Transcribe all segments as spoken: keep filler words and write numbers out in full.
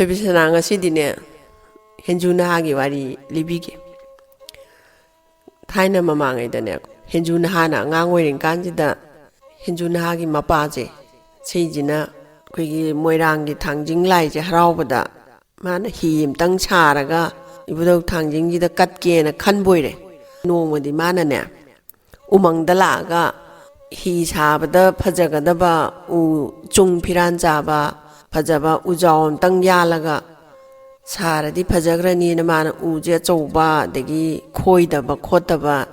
ꯕꯤꯁꯅꯥ, ꯉꯁꯤꯗꯤꯅꯦ, ꯍꯦꯟꯖꯨ ꯅꯍꯥꯒꯤ ꯋꯥꯔꯤ ꯂꯤꯕꯤꯒꯦ꯫ ꯊꯥꯏꯅ ꯃꯃꯥꯡꯉꯩꯗꯅꯦ, ꯍꯦꯟꯖꯨ ꯅꯍꯥꯅ ꯑꯉꯥꯡ ꯑꯣꯏꯔꯤꯀꯥꯟꯁꯤꯗ, ꯍꯦꯟꯖꯨ ꯅꯍꯥꯒꯤ ꯃꯄꯥꯁꯦ, ꯁꯤꯁꯤꯅ ꯑꯩꯈꯣꯏꯒꯤ ꯃꯣꯏꯔꯥꯡꯒꯤ ꯊꯥꯡꯖꯤꯡ ꯂꯥꯏꯁꯦ ꯍꯔꯥꯎꯕꯗ ꯃꯥꯅ ꯍꯤ ꯑꯃꯇꯪ ꯁꯥꯔꯒ ꯏꯕꯨꯙꯧ ꯊꯥꯡꯖꯤꯡꯁꯤꯗ ꯀꯠꯀꯦꯅ ꯈꯟꯕꯣꯏꯔꯦ꯫ ꯅꯣꯡꯃꯗꯤ ꯃꯥꯅꯅꯦ, ꯎꯃꯪꯗ ꯂꯥꯛꯑꯒ ꯍꯤ ꯁꯥꯕꯗ ꯐꯖꯒꯗꯕ ꯎ ꯆꯨꯡ ꯐꯤꯔꯥꯟ ꯆꯥꯕ ꯐꯖꯕ ꯎꯖꯥꯎ ꯑꯝꯇꯪ ꯌꯥꯜꯂꯒ ꯁꯥꯔꯗꯤ ꯐꯖꯈ꯭ꯔꯅꯤꯅ ꯃꯥꯅ ꯎꯁꯦ ꯑꯆꯧꯕ, ꯑꯗꯒꯤ ꯈꯣꯏꯗꯕ ꯈꯣꯠꯇꯕ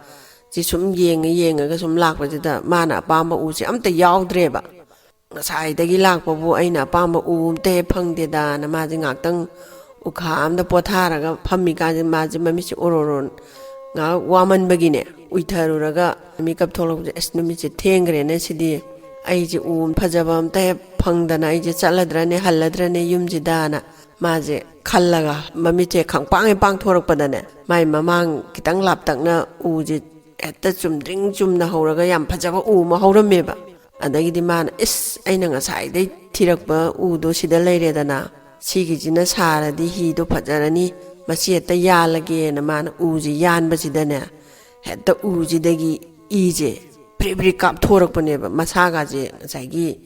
ꯁꯤ ꯁꯨꯝ ꯌꯦꯡꯉ ꯌꯦꯡꯉꯒ ꯁꯨꯝ ꯂꯥꯛꯄꯁꯤꯗ, ꯃꯥꯅ ꯑꯄꯥꯝꯕ ꯎꯁꯦ ꯑꯝꯇ ꯌꯥꯎꯗ꯭ꯔꯦꯕ꯫ "ꯉꯁꯥꯏꯗꯒꯤ ꯂꯥꯛꯄꯕꯨ ꯑꯩꯅ ꯑꯄꯥꯝꯕ ꯎ ꯑꯝꯇ ꯍꯦꯛ ꯐꯪꯗꯦꯗꯅ" ꯃꯥꯁꯦ ꯉꯥꯛꯇꯪ ꯎꯈꯥ ꯑꯝꯗ ꯄꯣꯊꯥꯔꯒ ꯐꯝꯃꯤꯀꯥꯟꯁꯤꯗ, ꯃꯥꯁꯦ ꯃꯃꯤꯠꯁꯦ ꯑꯣꯔꯣꯔꯣ ꯉꯥꯏꯍꯥꯛ ꯋꯥꯃꯟꯕꯒꯤꯅꯦ, ꯎꯏꯊꯔꯨꯔꯒ ꯃꯤꯀꯞ ꯊꯣꯛꯂꯛꯄꯁꯦ, "ꯑꯁ, ꯅꯨꯃꯤꯠꯁꯦ ꯊꯦꯡꯈ꯭ꯔꯦꯅꯦ ꯁꯤꯗꯤ, ꯑꯩꯁꯦ ꯎ ꯐꯖꯕ ꯑꯝꯇ ꯍꯦꯛ ꯐꯪꯗꯅ ꯑꯩꯁꯦ ꯆꯠꯂꯗ꯭ꯔꯅꯦ, ꯍꯜꯂꯗ꯭ꯔꯅꯦ ꯌꯨꯝꯁꯤꯗꯅ" ꯃꯥꯁꯦ ꯈꯜꯂꯒ ꯃꯃꯤꯠꯁꯦ ꯈꯪꯄꯥꯡ ꯍꯦꯛ ꯄꯥꯡꯊꯣꯔꯛꯄꯗꯅꯦ, ꯃꯥꯏ ꯃꯃꯥꯡ ꯈꯤꯇꯪ ꯂꯥꯞꯇꯛꯅ ꯎꯁꯦ ꯍꯦꯛꯇ ꯆꯨꯝꯗ꯭ꯔꯤꯡ ꯆꯨꯝꯅ ꯍꯧꯔꯒ ꯌꯥꯝ ꯐꯖꯕ ꯎ ꯑꯃ ꯍꯧꯔꯝꯃꯦꯕ꯫ ꯑꯗꯒꯤꯗꯤ ꯃꯥꯅ, "ꯏꯁ, ꯑꯩꯅ ꯉꯁꯥꯏꯗꯩ ꯊꯤꯔꯛꯄ ꯎꯗꯣ ꯁꯤꯗ ꯂꯩꯔꯦꯗꯅ, ꯁꯤꯒꯤꯁꯤꯅ ꯁꯥꯔꯗꯤ ꯍꯤꯗꯣ ꯐꯖꯔꯅꯤ, ꯃꯁꯤ ꯍꯦꯛꯇ ꯌꯥꯜꯂꯒꯦꯅ" ꯃꯥꯅ ꯎꯁꯦ ꯌꯥꯟꯕꯁꯤꯗꯅꯦ, ꯍꯦꯛꯇ ꯎꯁꯤꯗꯒꯤ ꯏꯁꯦ ꯕ꯭ꯔꯤ ꯕ꯭ꯔꯤ ꯀꯥꯞꯊꯣꯔꯛꯄꯅꯦꯕ꯫ ꯃꯁꯥꯒꯁꯦ, ꯉꯁꯥꯏꯒꯤ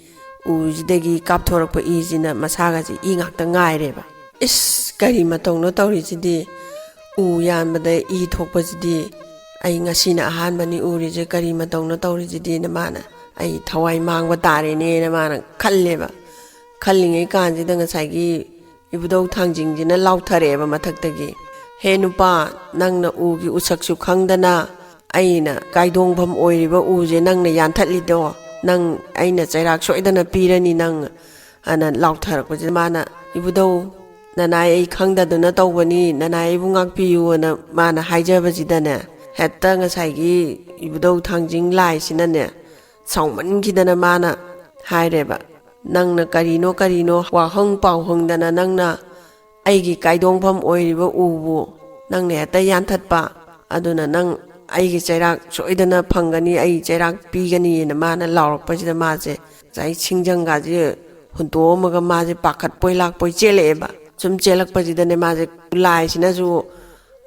ꯎꯁꯤꯗꯒꯤ ꯀꯥꯞꯊꯣꯔꯛꯄ ꯏꯁꯤꯅ ꯃꯁꯥꯒꯁꯦ ꯏ ꯉꯥꯛꯇ ꯉꯥꯏꯔꯦꯕ꯫ "ꯏꯁ, ꯀꯔꯤ ꯃꯇꯧꯅꯣ ꯇꯧꯔꯤꯁꯤꯗꯤ? ꯎ ꯌꯥꯟꯕꯗ ꯏ ꯊꯣꯛꯄꯁꯤꯗꯤ ꯑꯩ ꯉꯁꯤꯅ ꯑꯍꯥꯟꯕꯅꯤ ꯎꯔꯤꯁꯦ, ꯀꯔꯤ ꯃꯇꯧꯅꯣ ꯇꯧꯔꯤꯁꯤꯗꯤꯅ" ꯃꯥꯅ, "ꯑꯩ ꯊꯋꯥꯏ ꯃꯥꯡꯕ ꯇꯥꯔꯦꯅꯦꯅ" ꯃꯥꯅ ꯈꯜꯂꯦꯕ꯫ ꯈꯜꯂꯤꯉꯩ ꯀꯥꯟꯁꯤꯗ ꯉꯁꯥꯏꯒꯤ ꯏꯕꯨꯙꯧ ꯊꯥꯡꯖꯤꯡꯁꯤꯅ ꯂꯥꯎꯊꯔꯛꯑꯦꯕ ꯃꯊꯛꯇꯒꯤ, "ꯍꯦ ꯅꯨꯄꯥ, ꯅꯪꯅ ꯎꯒꯤ ꯎꯁꯛꯁꯨ ꯈꯪꯗꯅ ꯑꯩꯅ ꯀꯥꯏꯗꯣꯡꯐꯝ ꯑꯣꯏꯔꯤꯕ ꯎꯁꯦ ꯅꯪꯅ ꯌꯥꯟꯊꯠꯂꯤꯗꯣ, ꯅꯪ, ꯑꯩꯅ ꯆꯩꯔꯥꯛ ꯁꯣꯏꯗꯅ ꯄꯤꯔꯅꯤ ꯅꯪ" ꯑꯅ ꯂꯥꯎꯊꯔꯛꯄꯁꯤꯗ ꯃꯥꯅ, "ꯏꯕꯨꯙꯧ, ꯅꯅꯥꯏ ꯑꯩ ꯈꯪꯗꯗꯨꯅ ꯇꯧꯕꯅꯤ, ꯅꯅꯥꯏ ꯑꯩꯕꯨ ꯉꯥꯛꯄꯤꯌꯨꯅ" ꯃꯥꯅ ꯍꯥꯏꯖꯕꯁꯤꯗꯅꯦ, ꯍꯦꯛꯇ ꯉꯁꯥꯏꯒꯤ ꯏꯕꯨꯙꯧ ꯊꯥꯡꯖꯤꯡ ꯂꯥꯏꯁꯤꯅꯅꯦ, ꯁꯥꯎꯃꯟꯈꯤꯗꯅ ꯃꯥꯅ ꯍꯥꯏꯔꯦꯕ, "ꯅꯪꯅ ꯀꯔꯤꯅꯣ ꯀꯔꯤꯅꯣ ꯋꯥꯍꯪ ꯄꯥꯎꯍꯪꯗꯅ ꯅꯪꯅ ꯑꯩꯒꯤ ꯀꯥꯏꯗꯣꯡꯐꯝ ꯑꯣꯏꯔꯤꯕ ꯎꯕꯨ ꯅꯪꯅ ꯍꯦꯛꯇ ꯌꯥꯟꯊꯠꯄ, ꯑꯗꯨꯅ ꯅꯪ ꯑꯩꯒꯤ ꯆꯩꯔꯥꯛ ꯁꯣꯏꯗꯅ ꯐꯪꯒꯅꯤ, ꯑꯩ ꯆꯩꯔꯥꯛ ꯄꯤꯒꯅꯤꯅ" ꯃꯥꯅ ꯂꯥꯎꯔꯛꯄꯁꯤꯗ ꯃꯥꯁꯦ ꯉꯁꯥꯏ ꯁꯤꯡꯖꯪꯒꯥꯁꯦ ꯍꯨꯟꯇꯣꯛꯑꯝꯃꯒ ꯃꯥꯁꯦ ꯄꯥꯈꯠꯄꯣꯏ ꯂꯥꯛꯄꯣꯏ ꯆꯦꯜꯂꯛꯑꯦꯕ꯫ ꯁꯨꯝ ꯆꯦꯜꯂꯛꯄꯁꯤꯗꯅꯦ ꯃꯥꯁꯦ ꯂꯥꯏꯁꯤꯅꯁꯨ,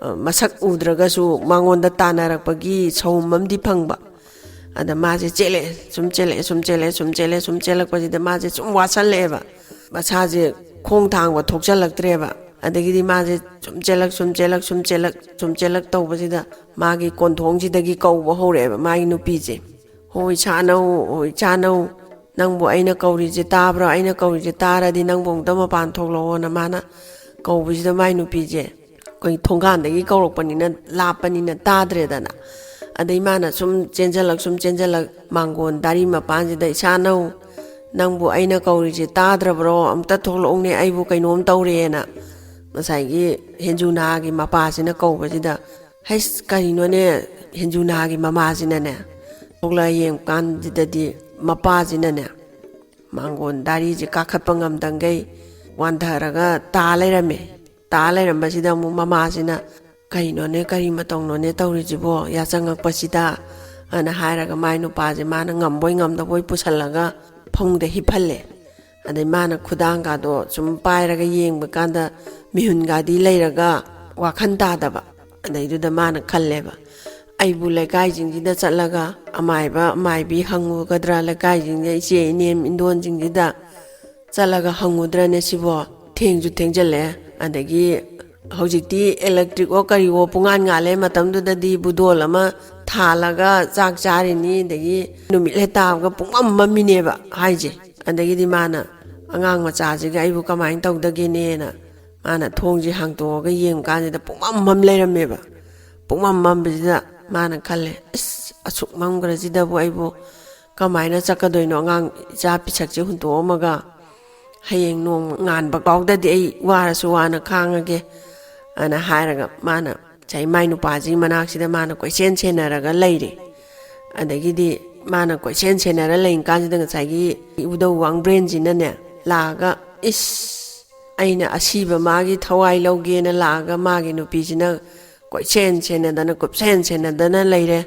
ꯑ, ꯃꯁꯛ ꯎꯗ꯭ꯔꯒꯁꯨ ꯃꯉꯣꯟꯗ ꯇꯥꯟꯅꯔꯛꯄꯒꯤ ꯁꯍꯨꯝ ꯑꯃꯗꯤ ꯐꯪꯕ꯫ ꯑꯗ ꯃꯥꯁꯦ ꯆꯦꯜꯂꯛꯑꯦ, ꯁꯨꯝ ꯆꯦꯜꯂꯛꯑꯦ, ꯁꯨꯝ ꯆꯦꯜꯂꯛꯑꯦ, ꯁꯨꯝ ꯆꯦꯜꯂꯛꯑꯦ, ꯁꯨꯝ ꯆꯦꯜꯂꯛꯄꯁꯤꯗ ꯃꯥꯁꯦ ꯁꯨꯝ ꯋꯥꯁꯜꯂꯛꯑꯦꯕ꯫ ꯃꯁꯥꯁꯦ ꯈꯣꯡ ꯊꯥꯡꯕ ꯊꯣꯛꯆꯜꯂꯛꯇ꯭ꯔꯦꯕ꯫ ꯑꯗꯒꯤꯗꯤ ꯃꯥꯁꯦ ꯁꯨꯝ ꯆꯦꯜꯂꯛ, ꯁꯨꯝ ꯆꯦꯜꯂꯛ, ꯁꯨꯝ ꯆꯦꯜꯂꯛ, ꯁꯨꯝ ꯆꯦꯜꯂꯛ ꯇꯧꯕꯁꯤꯗ ꯃꯥꯒꯤ ꯀꯣꯟꯊꯣꯡꯁꯤꯗꯒꯤ ꯀꯧꯕ ꯍꯧꯔꯛꯑꯦꯕ ꯃꯥꯒꯤ ꯅꯨꯄꯤꯁꯦ꯫ "ꯍꯣꯏ ꯁꯥꯅꯧ, ꯍꯣꯏ ꯁꯥꯅꯧ, ꯅꯪꯕꯨ ꯑꯩꯅ ꯀꯧꯔꯤꯁꯦ ꯇꯥꯕ꯭ꯔꯣ? ꯑꯩꯅ ꯀꯧꯔꯤꯁꯦ ꯇꯥꯔꯗꯤ ꯅꯪꯕꯨ ꯑꯃꯨꯛꯇ ꯃꯄꯥꯟ ꯊꯣꯛꯂꯛꯑꯣꯅ" ꯃꯥꯅ ꯀꯧꯕꯁꯤꯗ ꯃꯥꯏ ꯅꯨꯄꯤꯁꯦ ꯑꯩꯈꯣꯏ ꯊꯣꯡꯒꯥꯟꯗꯒꯤ ꯀꯧꯔꯛꯄꯅꯤꯅ ꯂꯥꯞꯄꯅꯤꯅ ꯇꯥꯗ꯭ꯔꯦꯗꯅ꯫ ꯑꯗꯩ ꯃꯥꯅ ꯁꯨꯝ ꯆꯦꯟꯖꯜꯂꯛ, ꯁꯨꯝ ꯆꯦꯟꯖꯜꯂꯛ, ꯃꯥꯡꯒꯣꯟ ꯗꯥꯔꯤ ꯃꯄꯥꯟꯁꯤꯗ, "ꯏꯁꯥꯅꯧ, ꯅꯪꯕꯨ ꯑꯩꯅ ꯀꯧꯔꯤꯁꯦ ꯇꯥꯗ꯭ꯔꯕ꯭ꯔꯣ? ꯑꯝꯇ ꯊꯣꯛꯂꯛꯎꯅꯦ, ꯑꯩꯕꯨ ꯀꯩꯅꯣꯝ ꯇꯧꯔꯦꯅ" ꯉꯁꯥꯏꯒꯤ ꯍꯦꯟꯖꯨꯅꯥꯒꯤ ꯃꯄꯥꯁꯤꯅ ꯀꯧꯕꯁꯤꯗ, ꯍꯩꯁ, ꯀꯔꯤꯅꯣꯅꯦ, ꯍꯦꯟꯖꯨꯅꯥꯒꯤ ꯃꯃꯥꯁꯤꯅꯅꯦ, ꯊꯣꯛꯂꯛꯑ ꯌꯦꯡꯕ ꯀꯥꯟꯁꯤꯗꯗꯤ ꯃꯄꯥꯁꯤꯅꯅꯦ, ꯃꯥꯡꯒꯣꯟ ꯗꯥꯔꯤꯁꯦ ꯀꯥꯈꯠꯄ ꯉꯝꯗꯉꯩ ꯋꯥꯟꯊꯔꯒ ꯇꯥ ꯂꯩꯔꯝꯃꯦ꯫ ꯇꯥ ꯂꯩꯔꯝꯕꯁꯤꯗ ꯑꯃꯨꯛ ꯃꯃꯥꯁꯤꯅ, "ꯀꯩꯅꯣꯅꯦ, ꯀꯔꯤ ꯃꯇꯧꯅꯣꯅꯦ ꯇꯧꯔꯤꯁꯤꯕꯣ, ꯌꯥꯆꯪꯉꯛꯄꯁꯤꯗ?" ꯑꯅ ꯍꯥꯏꯔꯒ ꯃꯥꯏ ꯅꯨꯄꯥꯁꯦ ꯃꯥꯅ ꯉꯝꯕꯣꯏ ꯉꯝꯗꯕꯣꯏ ꯄꯨꯁꯜꯂꯒ ꯐꯃꯨꯡꯗ ꯍꯤꯞꯍꯜꯂꯦ꯫ ꯑꯗꯩ ꯃꯥꯅ ꯈꯨꯗꯥꯡꯒꯗꯣ ꯁꯨꯝ ꯄꯥꯏꯔꯒ ꯌꯦꯡꯕ ꯀꯥꯟꯗ ꯃꯤꯍꯨꯟꯒꯗꯤ ꯂꯩꯔꯒ ꯋꯥꯈꯜ ꯇꯥꯗꯕ꯫ ꯑꯗꯩꯗꯨꯗ ꯃꯥꯅ ꯈꯜꯂꯦꯕ, "ꯑꯩꯕꯨ ꯂꯩꯀꯥꯏꯁꯤꯡꯁꯤꯗ ꯆꯠꯂꯒ ꯑꯃꯥꯏꯕ ꯑꯃꯥꯏꯕꯤ ꯍꯪꯉꯨꯒꯗ꯭ꯔꯥ, ꯂꯩꯀꯥꯏꯁꯤꯡꯗ ꯏꯆꯦ ꯏꯅꯦ ꯏꯟꯗꯣꯟꯁꯤꯡꯁꯤꯗ ꯆꯠꯂꯒ ꯍꯪꯉꯨꯗ꯭ꯔꯅꯦ ꯁꯤꯕꯣ? ꯊꯦꯡꯁꯨ ꯊꯦꯡꯖꯤꯜꯂꯛꯑꯦ, ꯑꯗꯒꯤ ꯍꯧꯖꯤꯛꯇꯤ ꯏꯂꯦꯛꯇ꯭ꯔꯤꯛꯑꯣ ꯀꯔꯤꯑꯣ ꯄꯨꯡꯉꯥꯟ ꯉꯥꯜꯂꯦ, ꯃꯇꯝꯗꯨꯗꯗꯤ ꯕꯨꯗꯣꯜ ꯑꯃ ꯊꯥꯜꯂꯒ ꯆꯥꯛ ꯆꯥꯔꯤꯅꯤ, ꯑꯗꯒꯤ ꯅꯨꯃꯤꯠ ꯍꯦꯛ ꯇꯥꯕꯒ ꯄꯨꯡꯃꯝ ꯃꯝꯃꯤꯅꯦꯕ ꯍꯥꯏꯁꯦ"꯫ ꯑꯗꯒꯤꯗꯤ ꯃꯥꯅ, "ꯑꯉꯥꯡ ꯃꯆꯥꯁꯤꯒ ꯑꯩꯕꯨ ꯀꯃꯥꯏꯅ ꯇꯧꯗꯒꯦꯅꯦꯅ" ꯃꯥꯅ ꯊꯣꯡꯁꯦ ꯍꯥꯡꯇꯣꯛꯑꯒ ꯌꯦꯡꯕ ꯀꯥꯟꯁꯤꯗ ꯄꯨꯡꯃꯝ ꯃꯝ ꯂꯩꯔꯝꯃꯦꯕ꯫ ꯄꯨꯡꯃꯝ ꯃꯝꯕꯁꯤꯗ ꯃꯥꯅ ꯈꯜꯂꯦ, "ꯑꯁ, ꯑꯁꯨꯛ ꯃꯝꯈ꯭ꯔꯁꯤꯗꯕꯨ ꯑꯩꯕꯨ ꯀꯃꯥꯏꯅ ꯆꯠꯀꯗꯣꯏꯅꯣ? ꯑꯉꯥꯡ ꯏꯆꯥ ꯄꯤꯁꯛꯁꯦ ꯍꯨꯟꯇꯣꯛꯑꯝꯃꯒ ꯍꯌꯦꯡ ꯅꯣꯡ ꯉꯥꯟꯕ ꯐꯥꯎꯗꯗꯤ ꯑꯩ ꯋꯥꯔꯁꯨ ꯋꯥꯅ ꯈꯥꯡꯉꯒꯦ" ꯑꯅ ꯍꯥꯏꯔꯒ ꯃꯥꯅ ꯉꯁꯥꯏ ꯃꯥꯏ ꯅꯨꯄꯥꯁꯤꯒꯤ ꯃꯅꯥꯛꯁꯤꯗ ꯃꯥꯅ ꯀꯣꯏꯆꯦꯟ ꯁꯦꯟꯅꯔꯒ ꯂꯩꯔꯦ꯫ ꯑꯗꯒꯤꯗꯤ ꯃꯥꯅ ꯀꯣꯏꯆꯦꯟ ꯁꯦꯟꯅꯔ ꯂꯩꯔꯤ ꯀꯥꯟꯁꯤꯗ ꯉꯁꯥꯏꯒꯤ ꯏꯕꯨꯙꯧ ꯋꯥꯡꯕ꯭ꯔꯦꯟꯁꯤꯅꯅꯦ ꯂꯥꯛꯑꯒ, ꯏꯁ, ꯑꯩꯅ ꯑꯁꯤꯕ ꯃꯥꯒꯤ ꯊꯋꯥꯏ ꯂꯧꯒꯦꯅ ꯂꯥꯛꯑꯒ ꯃꯥꯒꯤ ꯅꯨꯄꯤꯁꯤꯅ ꯀꯣꯏꯁꯦꯟ ꯁꯦꯟꯅꯗꯅ ꯀꯨꯞꯁꯦꯟ ꯁꯦꯟꯅꯗꯅ ꯂꯩꯔꯦ꯫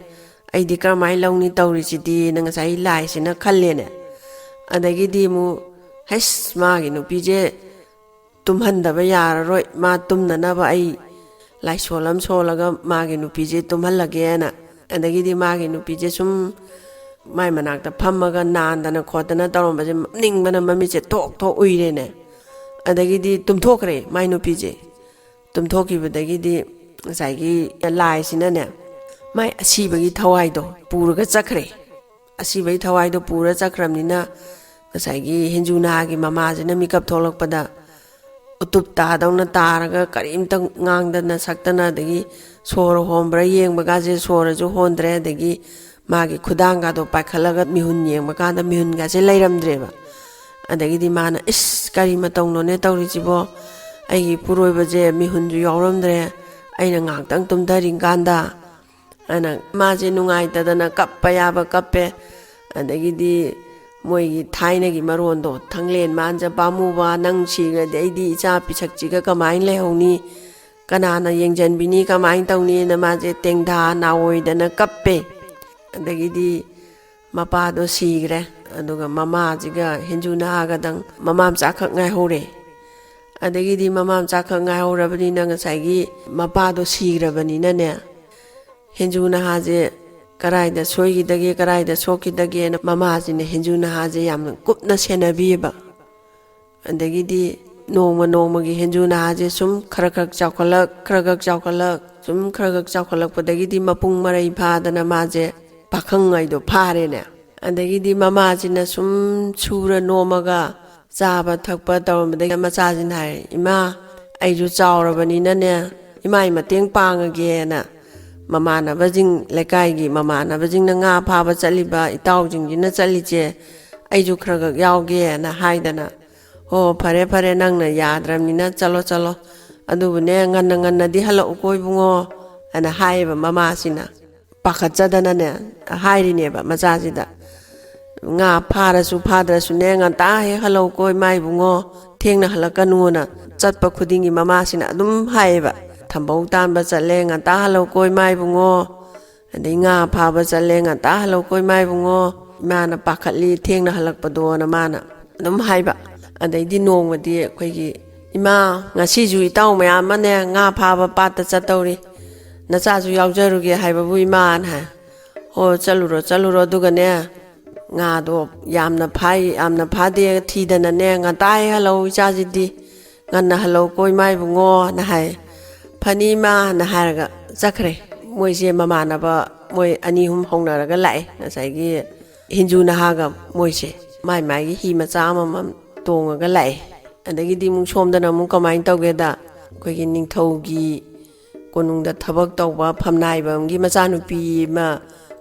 ꯑꯩꯗꯤ ꯀꯔꯝꯍꯥꯏꯅ ꯂꯧꯅꯤ ꯇꯧꯔꯤꯁꯤꯗꯤꯅ ꯉꯁꯥꯏ ꯂꯥꯏꯁꯤꯅ ꯈꯜꯂꯦꯅꯦ꯫ ꯑꯗꯒꯤꯗꯤ ꯑꯃꯨꯛ "ꯍꯩꯁ, ꯃꯥꯒꯤ ꯅꯨꯄꯤꯁꯦ ꯇꯨꯝꯍꯟꯗꯕ ꯌꯥꯔꯔꯣꯏ, ꯃꯥ ꯇꯨꯝꯅꯅꯕ ꯑꯩ ꯂꯥꯏꯁꯣꯜ ꯑꯃ ꯁꯣꯜꯂꯒ ꯃꯥꯒꯤ ꯅꯨꯄꯤꯁꯦ ꯇꯨꯝꯍꯜꯂꯒꯦꯅ"꯫ ꯑꯗꯒꯤꯗꯤ ꯃꯥꯒꯤ ꯅꯨꯄꯤꯁꯦ ꯁꯨꯝ ꯃꯥꯏ ꯃꯅꯥꯛꯇ ꯐꯝꯃꯒ ꯅꯥꯟꯗꯅ ꯈꯣꯠꯇꯅ ꯇꯧꯔꯝꯕꯁꯦ ꯅꯤꯡꯕꯅ ꯃꯃꯤꯠꯁꯦ ꯊꯣꯛ ꯊꯣꯛ ꯎꯏꯔꯦꯅꯦ꯫ ꯑꯗꯒꯤꯗꯤ ꯇꯨꯝꯊꯣꯛꯈ꯭ꯔꯦ ꯃꯥꯏ ꯅꯨꯄꯤꯁꯦ꯫ ꯇꯨꯝꯊꯣꯛꯈꯤꯕꯗꯒꯤꯗꯤ ꯉꯁꯥꯏꯒꯤ ꯂꯥꯏꯁꯤꯅꯅꯦ, ꯃꯥꯏ ꯑꯁꯤꯕꯒꯤ ꯊꯋꯥꯏꯗꯣ ꯄꯨꯔꯒ ꯆꯠꯈ꯭ꯔꯦ꯫ ꯑꯁꯤꯕꯒꯤ ꯊꯋꯥꯏꯗꯣ ꯄꯨꯔ ꯆꯠꯈ꯭ꯔꯕꯅꯤꯅ, ꯉꯁꯥꯏꯒꯤ ꯍꯦꯟꯖꯨ ꯅꯍꯥꯒꯤ ꯃꯃꯥꯁꯤꯅ ꯃꯤꯀꯞ ꯊꯣꯛꯂꯛꯄꯗ, ꯎꯇꯨꯞ ꯇꯥꯗꯧꯅ ꯇꯥꯔꯒ, ꯀꯔꯤꯝꯇ ꯉꯥꯡꯗꯅ ꯁꯛꯇꯅ, ꯑꯗꯒꯤ ꯁꯣꯔ ꯍꯣꯟꯕ꯭ꯔꯥ ꯌꯦꯡꯕꯒꯥꯁꯦ ꯁꯣꯔꯁꯨ ꯍꯣꯟꯗ꯭ꯔꯦ, ꯑꯗꯒꯤ ꯃꯥꯒꯤ ꯈꯨꯗꯥꯡꯒꯗꯣ ꯄꯥꯏꯈꯠꯂꯒ ꯃꯤꯍꯨꯟ ꯌꯦꯡꯕ ꯀꯥꯟꯗ ꯃꯤꯍꯨꯟꯒꯁꯦ ꯂꯩꯔꯝꯗ꯭ꯔꯦꯕ꯫ ꯑꯗꯒꯤꯗꯤ ꯃꯥꯅ, "ꯏꯁ, ꯀꯔꯤ ꯃꯇꯧꯅꯣꯅꯦ ꯇꯧꯔꯤꯁꯤꯕꯣ? ꯑꯩꯒꯤ ꯏꯄꯨꯔꯣꯏꯕꯁꯦ ꯃꯤꯍꯨꯟꯁꯨ ꯌꯥꯎꯔꯝꯗ꯭ꯔꯦ, ꯑꯩꯅ ꯉꯥꯏꯍꯥꯛꯇꯪ ꯇꯨꯝꯊꯔꯤ ꯀꯥꯟꯗ"꯫ ꯑꯅ ꯃꯥꯁꯦ ꯅꯨꯡꯉꯥꯏꯇꯗꯅ ꯀꯞꯄ ꯌꯥꯕ ꯀꯞꯄꯦ꯫ ꯑꯗꯒꯤꯗꯤ ꯃꯣꯏꯒꯤ ꯊꯥꯏꯅꯒꯤ ꯃꯔꯣꯟꯗꯣ, "ꯊꯥꯡꯂꯦꯟ ꯃꯥꯟꯖ ꯄꯥꯝꯃꯨꯕ, ꯅꯪ ꯁꯤꯈ꯭ꯔꯗꯤ ꯑꯩꯗꯤ ꯏꯆꯥ ꯄꯤꯁꯛꯁꯤꯒ ꯀꯃꯥꯏꯅ ꯂꯩꯍꯧꯅꯤ? ꯀꯅꯥꯅ ꯌꯦꯡꯁꯤꯟꯕꯤꯅꯤ? ꯀꯃꯥꯏꯅ ꯇꯧꯅꯤꯅ" ꯃꯥꯁꯦ ꯇꯦꯡꯊꯥ ꯅꯥꯑꯣꯏꯗꯅ ꯀꯞꯄꯦ꯫ ꯑꯗꯒꯤꯗꯤ ꯃꯄꯥꯗꯣ ꯁꯤꯈ꯭ꯔꯦ꯫ ꯑꯗꯨꯒ ꯃꯃꯥꯁꯤꯒ ꯍꯦꯟꯖꯨ ꯅꯍꯥꯒꯗꯪ ꯃꯃꯥ ꯃꯆꯥꯈꯛ ꯉꯥꯏꯍꯧꯔꯦ꯫ ꯑꯗꯒꯤꯗꯤ ꯃꯃꯥ ꯃꯆꯥꯈꯛ ꯉꯥꯏꯍꯧꯔꯕꯅꯤꯅ, ꯉꯁꯥꯏꯒꯤ ꯃꯄꯥꯗꯣ ꯁꯤꯈ꯭ꯔꯕꯅꯤꯅꯅꯦ, ꯍꯦꯟꯖꯨ ꯅꯍꯥꯁꯦ ꯀꯔꯥꯏꯗ ꯁꯣꯏꯈꯤꯗꯒꯦ, ꯀꯔꯥꯏꯗ ꯁꯣꯛꯈꯤꯗꯒꯦꯅ ꯃꯃꯥꯁꯤꯅ ꯍꯦꯟꯖꯨ ꯅꯍꯥꯁꯦ ꯌꯥꯝꯅ ꯀꯨꯞꯅ ꯁꯦꯟꯅꯕꯤꯌꯦꯕ꯫ ꯑꯗꯒꯤꯗꯤ ꯅꯣꯡꯃ ꯅꯣꯡꯃꯒꯤ ꯍꯦꯟꯖꯨ ꯅꯍꯥꯁꯦ ꯁꯨꯝ ꯈꯔ ꯈꯔ ꯆꯥꯎꯈꯠꯂꯛ, ꯈꯔ ꯈꯔ ꯆꯥꯎꯈꯠꯂꯛ, ꯁꯨꯝ ꯈꯔ ꯈꯔ ꯆꯥꯎꯈꯠꯂꯛꯄꯗꯒꯤꯗꯤ ꯃꯄꯨꯡ ꯃꯔꯩ ꯐꯥꯗꯅ ꯃꯥꯁꯦ ꯄꯥꯈꯪ ꯍꯥꯏꯗꯣ ꯐꯥꯔꯦꯅꯦ꯫ ꯑꯗꯒꯤꯗꯤ ꯃꯃꯥꯁꯤꯅ ꯁꯨꯝ ꯁꯨꯔ ꯅꯣꯝꯃꯒ ꯆꯥꯕ ꯊꯛꯄ ꯇꯧꯔꯝꯕꯗꯒꯤ ꯃꯆꯥꯁꯤꯅ ꯍꯥꯏꯔꯦ, "ꯏꯃꯥ, ꯑꯩꯁꯨ ꯆꯥꯎꯔꯕꯅꯤꯅꯅꯦ, ꯏꯃꯥꯏ ꯃꯇꯦꯡ ꯄꯥꯡꯉꯒꯦꯅ ꯃꯃꯥꯟꯅꯕꯁꯤꯡ, ꯂꯩꯀꯥꯏꯒꯤ ꯃꯃꯥꯟꯅꯕꯁꯤꯡꯅ ꯉꯥ ꯐꯥꯕ ꯆꯠꯂꯤꯕ ꯏꯇꯥꯎꯁꯤꯡꯁꯤꯅ ꯆꯠꯂꯤꯁꯦ, ꯑꯩꯁꯨ ꯈꯔ ꯈꯔ ꯌꯥꯎꯒꯦꯅ" ꯍꯥꯏꯗꯅ, "ꯍꯣ, ꯐꯔꯦ, ꯐꯔꯦ, ꯅꯪꯅ ꯌꯥꯗ꯭ꯔꯕꯅꯤꯅ ꯆꯠꯂꯣ, ꯆꯠꯂꯣ꯫ ꯑꯗꯨꯕꯨꯅꯦ, ꯉꯟꯅ ꯉꯟꯅꯗꯤ ꯍꯜꯂꯛꯎꯀꯣ ꯏꯕꯨꯡꯉꯣ" ꯍꯥꯏꯅ ꯍꯥꯏꯌꯦꯕ ꯃꯃꯥꯁꯤꯅ꯫ ꯄꯥꯈꯠꯆꯗꯅꯅꯦ ꯍꯥꯏꯔꯤꯅꯦꯕ ꯃꯆꯥꯁꯤꯗ, "ꯉꯥ ꯐꯥꯔꯁꯨ ꯐꯥꯗ꯭ꯔꯁꯨꯅꯦ, ꯉꯟꯇꯥ ꯍꯦꯛ ꯍꯜꯂꯛꯎꯀꯣ ꯏꯃꯥ ꯏꯕꯨꯡꯉꯣ, ꯊꯦꯡꯅ ꯍꯜꯂꯛꯀꯅꯨꯅ" ꯆꯠꯄ ꯈꯨꯗꯤꯡꯒꯤ ꯃꯃꯥꯁꯤꯅ ꯑꯗꯨꯝ ꯍꯥꯏꯌꯦꯕ꯫ "ꯊꯝꯕꯧ ꯇꯥꯟꯕ ꯆꯠꯂꯦ, ꯉꯟꯇꯥ ꯍꯜꯂꯛꯎꯀꯣ ꯏꯃꯥ ꯏꯕꯨꯡꯉꯣ, ꯑꯗꯩ ꯉꯥ ꯐꯥꯕ ꯆꯠꯂꯦ, ꯉꯟꯇꯥ ꯍꯜꯂꯛꯎꯀꯣ ꯏꯃꯥ ꯏꯕꯨꯡꯉꯣ, ꯏꯃꯥꯅ ꯄꯥꯈꯠꯂꯤ ꯊꯦꯡꯅ ꯍꯜꯂꯛꯄꯗꯣꯅ" ꯃꯥꯅ ꯑꯗꯨꯝ ꯍꯥꯏꯕ꯫ ꯑꯗꯩꯗꯤ ꯅꯣꯡꯃꯗꯤ ꯑꯩꯈꯣꯏꯒꯤ, "ꯏꯃꯥ, ꯉꯁꯤꯁꯨ ꯏꯇꯥꯎ ꯃꯌꯥꯝ ꯑꯃꯅꯦ ꯉꯥ ꯐꯥꯕ ꯄꯥꯠꯇ ꯆꯠꯇꯧꯔꯤ, ꯅꯆꯥꯁꯨ ꯌꯥꯎꯖꯔꯨꯒꯦ ꯍꯥꯏꯕꯕꯨ ꯏꯃꯥꯅ" ꯍꯥꯏ꯫ "ꯍꯣ, ꯆꯠꯂꯨꯔꯣ, ꯆꯠꯂꯨꯔꯣ, ꯑꯗꯨꯒꯅꯦ ꯉꯥꯗꯣ ꯌꯥꯝꯅ ꯐꯥꯏ, ꯌꯥꯝꯅ ꯐꯥꯗꯦ, ꯊꯤꯗꯅꯅꯦ ꯉꯟꯇꯥ ꯍꯦꯛ ꯍꯜꯂꯛꯎ ꯏꯆꯥꯁꯤꯗꯤ, ꯉꯟꯅ ꯍꯜꯂꯛꯎꯀꯣ ꯏꯃꯥ ꯏꯕꯨꯡꯉꯣꯅ" ꯍꯥꯏ꯫ "ꯐꯅꯤ ꯏꯃꯥꯅ" ꯍꯥꯏꯔꯒ ꯆꯠꯈ꯭ꯔꯦ꯫ ꯃꯣꯏꯁꯦ ꯃꯃꯥꯟꯅꯕ ꯃꯣꯏ ꯑꯅꯤ ꯑꯍꯨꯝ ꯍꯧꯅꯔꯒ ꯂꯥꯛꯑꯦ꯫ ꯉꯁꯥꯏꯒꯤ ꯍꯤꯟꯖꯨ ꯅꯍꯥꯒ ꯃꯣꯏꯁꯦ ꯃꯥꯏ ꯃꯥꯏꯒꯤ ꯍꯤ ꯃꯆꯥ ꯑꯃꯃꯝ ꯇꯣꯡꯉꯒ ꯂꯥꯛꯑꯦ꯫ ꯑꯗꯒꯤꯗꯤ ꯑꯃꯨꯛ ꯁꯣꯝꯗꯅ ꯑꯃꯨꯛ ꯀꯃꯥꯏꯅ ꯇꯧꯒꯦꯗ, ꯑꯩꯈꯣꯏꯒꯤ ꯅꯤꯡꯊꯧꯒꯤ ꯀꯣꯅꯨꯡꯗ ꯊꯕꯛ ꯇꯧꯕ ꯐꯝꯅꯥꯏꯕꯝꯒꯤ ꯃꯆꯥꯅꯨꯄꯤ ꯑꯃ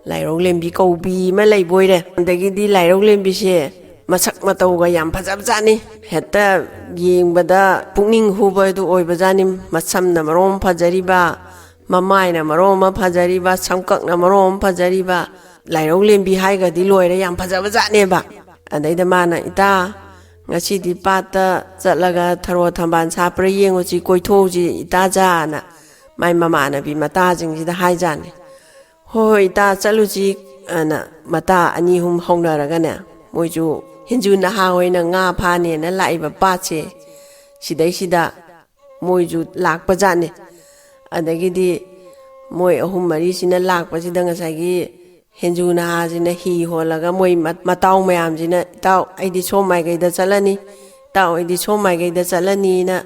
ꯂꯥꯏꯔꯧꯂꯦꯝꯕꯤ ꯀꯧꯕꯤ ꯑꯃ ꯂꯩꯕ ꯑꯣꯏꯔꯦ꯫ ꯑꯗꯒꯤꯗꯤ ꯂꯥꯏꯔꯧꯂꯦꯝꯕꯤꯁꯦ ꯃꯁꯛ ꯃꯇꯧꯒ ꯌꯥꯝ ꯐꯖꯕꯖꯥꯠꯅꯤ꯫ ꯍꯦꯛꯇ ꯌꯦꯡꯕꯗ ꯄꯨꯛꯅꯤꯡ ꯍꯨꯕꯗꯨ ꯑꯣꯏꯕꯖꯥꯠꯅꯤ꯫ ꯃꯁꯝꯅ ꯃꯔꯣꯝ ꯐꯖꯔꯤꯕ, ꯃꯃꯥꯏꯅ ꯃꯔꯣꯝ ꯑꯃ ꯐꯖꯔꯤꯕ, ꯁꯝꯀꯛꯅ ꯃꯔꯣꯝ ꯑꯃ ꯐꯖꯔꯤꯕ, ꯂꯥꯏꯔꯧꯂꯦꯝꯕꯤ ꯍꯥꯏꯒꯗꯤ ꯂꯣꯏꯔꯦ, ꯌꯥꯝ ꯐꯖꯕꯖꯥꯠꯅꯦꯕ꯫ ꯑꯗꯩꯗ ꯃꯥꯅ, "ꯏꯇꯥ, ꯉꯁꯤꯗꯤ ꯄꯥꯠꯇ ꯆꯠꯂꯒ ꯊꯔꯣ ꯊꯝꯕꯥꯜ ꯁꯥꯠꯄ꯭ꯔꯥ ꯌꯦꯡꯉꯨꯁꯤ, ꯀꯣꯏꯊꯣꯛꯎꯁꯤ ꯏꯇꯥꯖꯥꯅ" ꯃꯥꯏ ꯃꯃꯥꯟꯅꯕꯤ ꯃꯇꯥꯁꯤꯡꯁꯤꯗ ꯍꯥꯏꯖꯥꯠꯅꯤ꯫ "ꯍꯣꯏ ꯍꯣꯏ ꯏꯇꯥ, ꯆꯠꯂꯨꯁꯤ" ꯑꯅ ꯃꯇꯥ ꯑꯅꯤ ꯑꯍꯨꯝ ꯍꯧꯅꯔꯒꯅꯦ, ꯃꯣꯏꯁꯨ ꯍꯤꯟꯖꯨ ꯅꯍꯥ ꯍꯣꯏꯅ ꯉꯥ ꯐꯥꯅꯦꯅ ꯂꯥꯛꯏꯕ ꯄꯥꯠꯁꯦ, ꯁꯤꯗꯩꯁꯤꯗ ꯃꯣꯏꯁꯨ ꯂꯥꯛꯄꯖꯥꯠꯅꯤ꯫ ꯑꯗꯒꯤꯗꯤ ꯃꯣꯏ ꯑꯍꯨꯝ ꯃꯔꯤꯁꯤꯅ ꯂꯥꯛꯄꯁꯤꯗ ꯉꯁꯥꯏꯒꯤ ꯍꯦꯟꯖꯨ ꯅꯍꯥꯁꯤꯅ ꯍꯤ ꯍꯣꯜꯂꯒ ꯃꯣꯏ ꯃ-, ꯃꯇꯥꯎ ꯃꯌꯥꯝꯁꯤꯅ, "ꯏꯇꯥꯎ, ꯑꯩꯗꯤ ꯁꯣꯝ ꯃꯥꯏꯀꯩꯗ ꯆꯠꯂꯅꯤ, ꯏꯇꯥꯎ, ꯑꯩꯗꯤ ꯁꯣꯝ ꯃꯥꯏꯀꯩꯗ ꯆꯠꯂꯅꯤꯅ"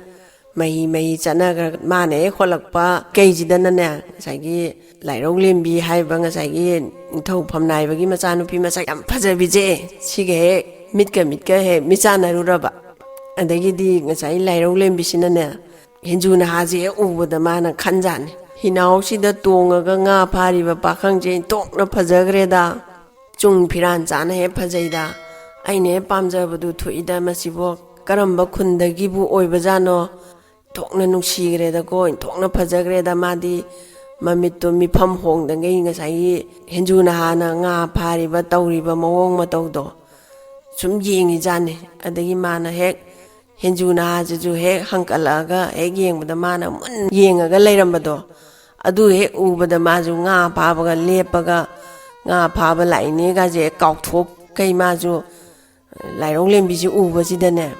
ꯃꯍꯤ ꯃꯍꯤ ꯆꯠꯅꯈ꯭ꯔꯒ ꯃꯥꯅ ꯍꯦꯛ ꯍꯣꯜꯂꯛꯄ ꯀꯩꯁꯤꯗꯅꯅꯦ, ꯉꯁꯥꯏꯒꯤ ꯂꯥꯏꯔꯧ ꯂꯦꯝꯕꯤ ꯍꯥꯏꯕ ꯉꯁꯥꯏꯒꯤ ꯅꯤꯡꯊꯧ ꯐꯝꯅꯥꯏꯕꯒꯤ ꯃꯆꯥꯅꯨꯄꯤ ꯃꯁꯛ ꯌꯥꯝ ꯐꯖꯕꯤꯁꯦ, ꯁꯤꯒ ꯍꯦꯛ ꯃꯤꯠꯀ ꯃꯤꯠꯀ ꯍꯦꯛ ꯃꯤꯠꯆꯥꯟꯅꯔꯨꯔꯕ꯫ ꯑꯗꯒꯤꯗꯤ ꯉꯁꯥꯏ ꯂꯥꯏꯔꯧ ꯂꯦꯝꯕꯤꯁꯤꯅꯅꯦ, ꯍꯦꯟꯖꯨ ꯅꯍꯥꯁꯦ ꯍꯦꯛ ꯎꯕꯗ ꯃꯥꯅ ꯈꯟꯖꯥꯠꯅꯤ, "ꯍꯤꯅꯥꯎꯁꯤꯗ ꯇꯣꯡꯉꯒ ꯉꯥ ꯐꯥꯔꯤꯕ ꯄꯥꯈꯪꯁꯦ ꯏꯟꯊꯣꯛꯅ ꯐꯖꯈ꯭ꯔꯦꯗ, ꯆꯨꯡ ꯐꯤꯔꯥꯟ ꯆꯥꯅ ꯍꯦꯛ ꯐꯖꯩꯗ, ꯑꯩꯅ ꯍꯦꯛ ꯄꯥꯝꯖꯕꯗꯨ ꯊꯣꯛꯏꯗ, ꯃꯁꯤꯕꯨ ꯀꯔꯝꯕ ꯈꯨꯟꯗꯒꯤꯕꯨ ꯑꯣꯏꯕꯖꯥꯠꯅꯣ? ꯏꯟꯊꯣꯛꯅ ꯅꯨꯡꯁꯤꯈ꯭ꯔꯦꯗꯀꯣ, ꯏꯟꯊꯣꯛꯅ ꯐꯖꯈ꯭ꯔꯦꯗ"꯫ ꯃꯥꯗꯤ ꯃꯃꯤꯠꯇꯣ ꯃꯤꯐꯝ ꯍꯣꯡꯗꯉꯩ ꯉꯁꯥꯏꯒꯤ ꯍꯦꯟꯖꯨ ꯅꯍꯥꯅ ꯉꯥ ꯐꯥꯔꯤꯕ ꯇꯧꯔꯤꯕ ꯃꯑꯣꯡ ꯃꯇꯧꯗꯣ ꯁꯨꯝ ꯌꯦꯡꯉꯤꯖꯥꯠꯅꯤ꯫ ꯑꯗꯒꯤ ꯃꯥꯅ ꯍꯦꯛ ꯍꯦꯟꯖꯨ ꯅꯍꯥꯁꯤꯁꯨ ꯍꯦꯛ ꯍꯪꯀꯠꯂꯛꯑꯒ ꯍꯦꯛ ꯌꯦꯡꯕꯗ ꯃꯥꯅ ꯃꯨꯟ ꯌꯦꯡꯉꯒ ꯂꯩꯔꯝꯕꯗꯣ, ꯑꯗꯨ ꯍꯦꯛ ꯎꯕꯗ ꯃꯥꯁꯨ ꯉꯥ ꯐꯥꯕꯒ ꯂꯦꯞꯄꯒ ꯉꯥ ꯐꯥꯕ ꯂꯥꯛꯏꯅꯦꯒꯁꯦ ꯍꯦꯛ ꯀꯥꯎꯊꯣꯛꯈꯩ ꯃꯥꯁꯨ ꯂꯥꯏꯔꯧꯂꯦꯝꯕꯤꯁꯤ ꯎꯕꯁꯤꯗꯅꯦ,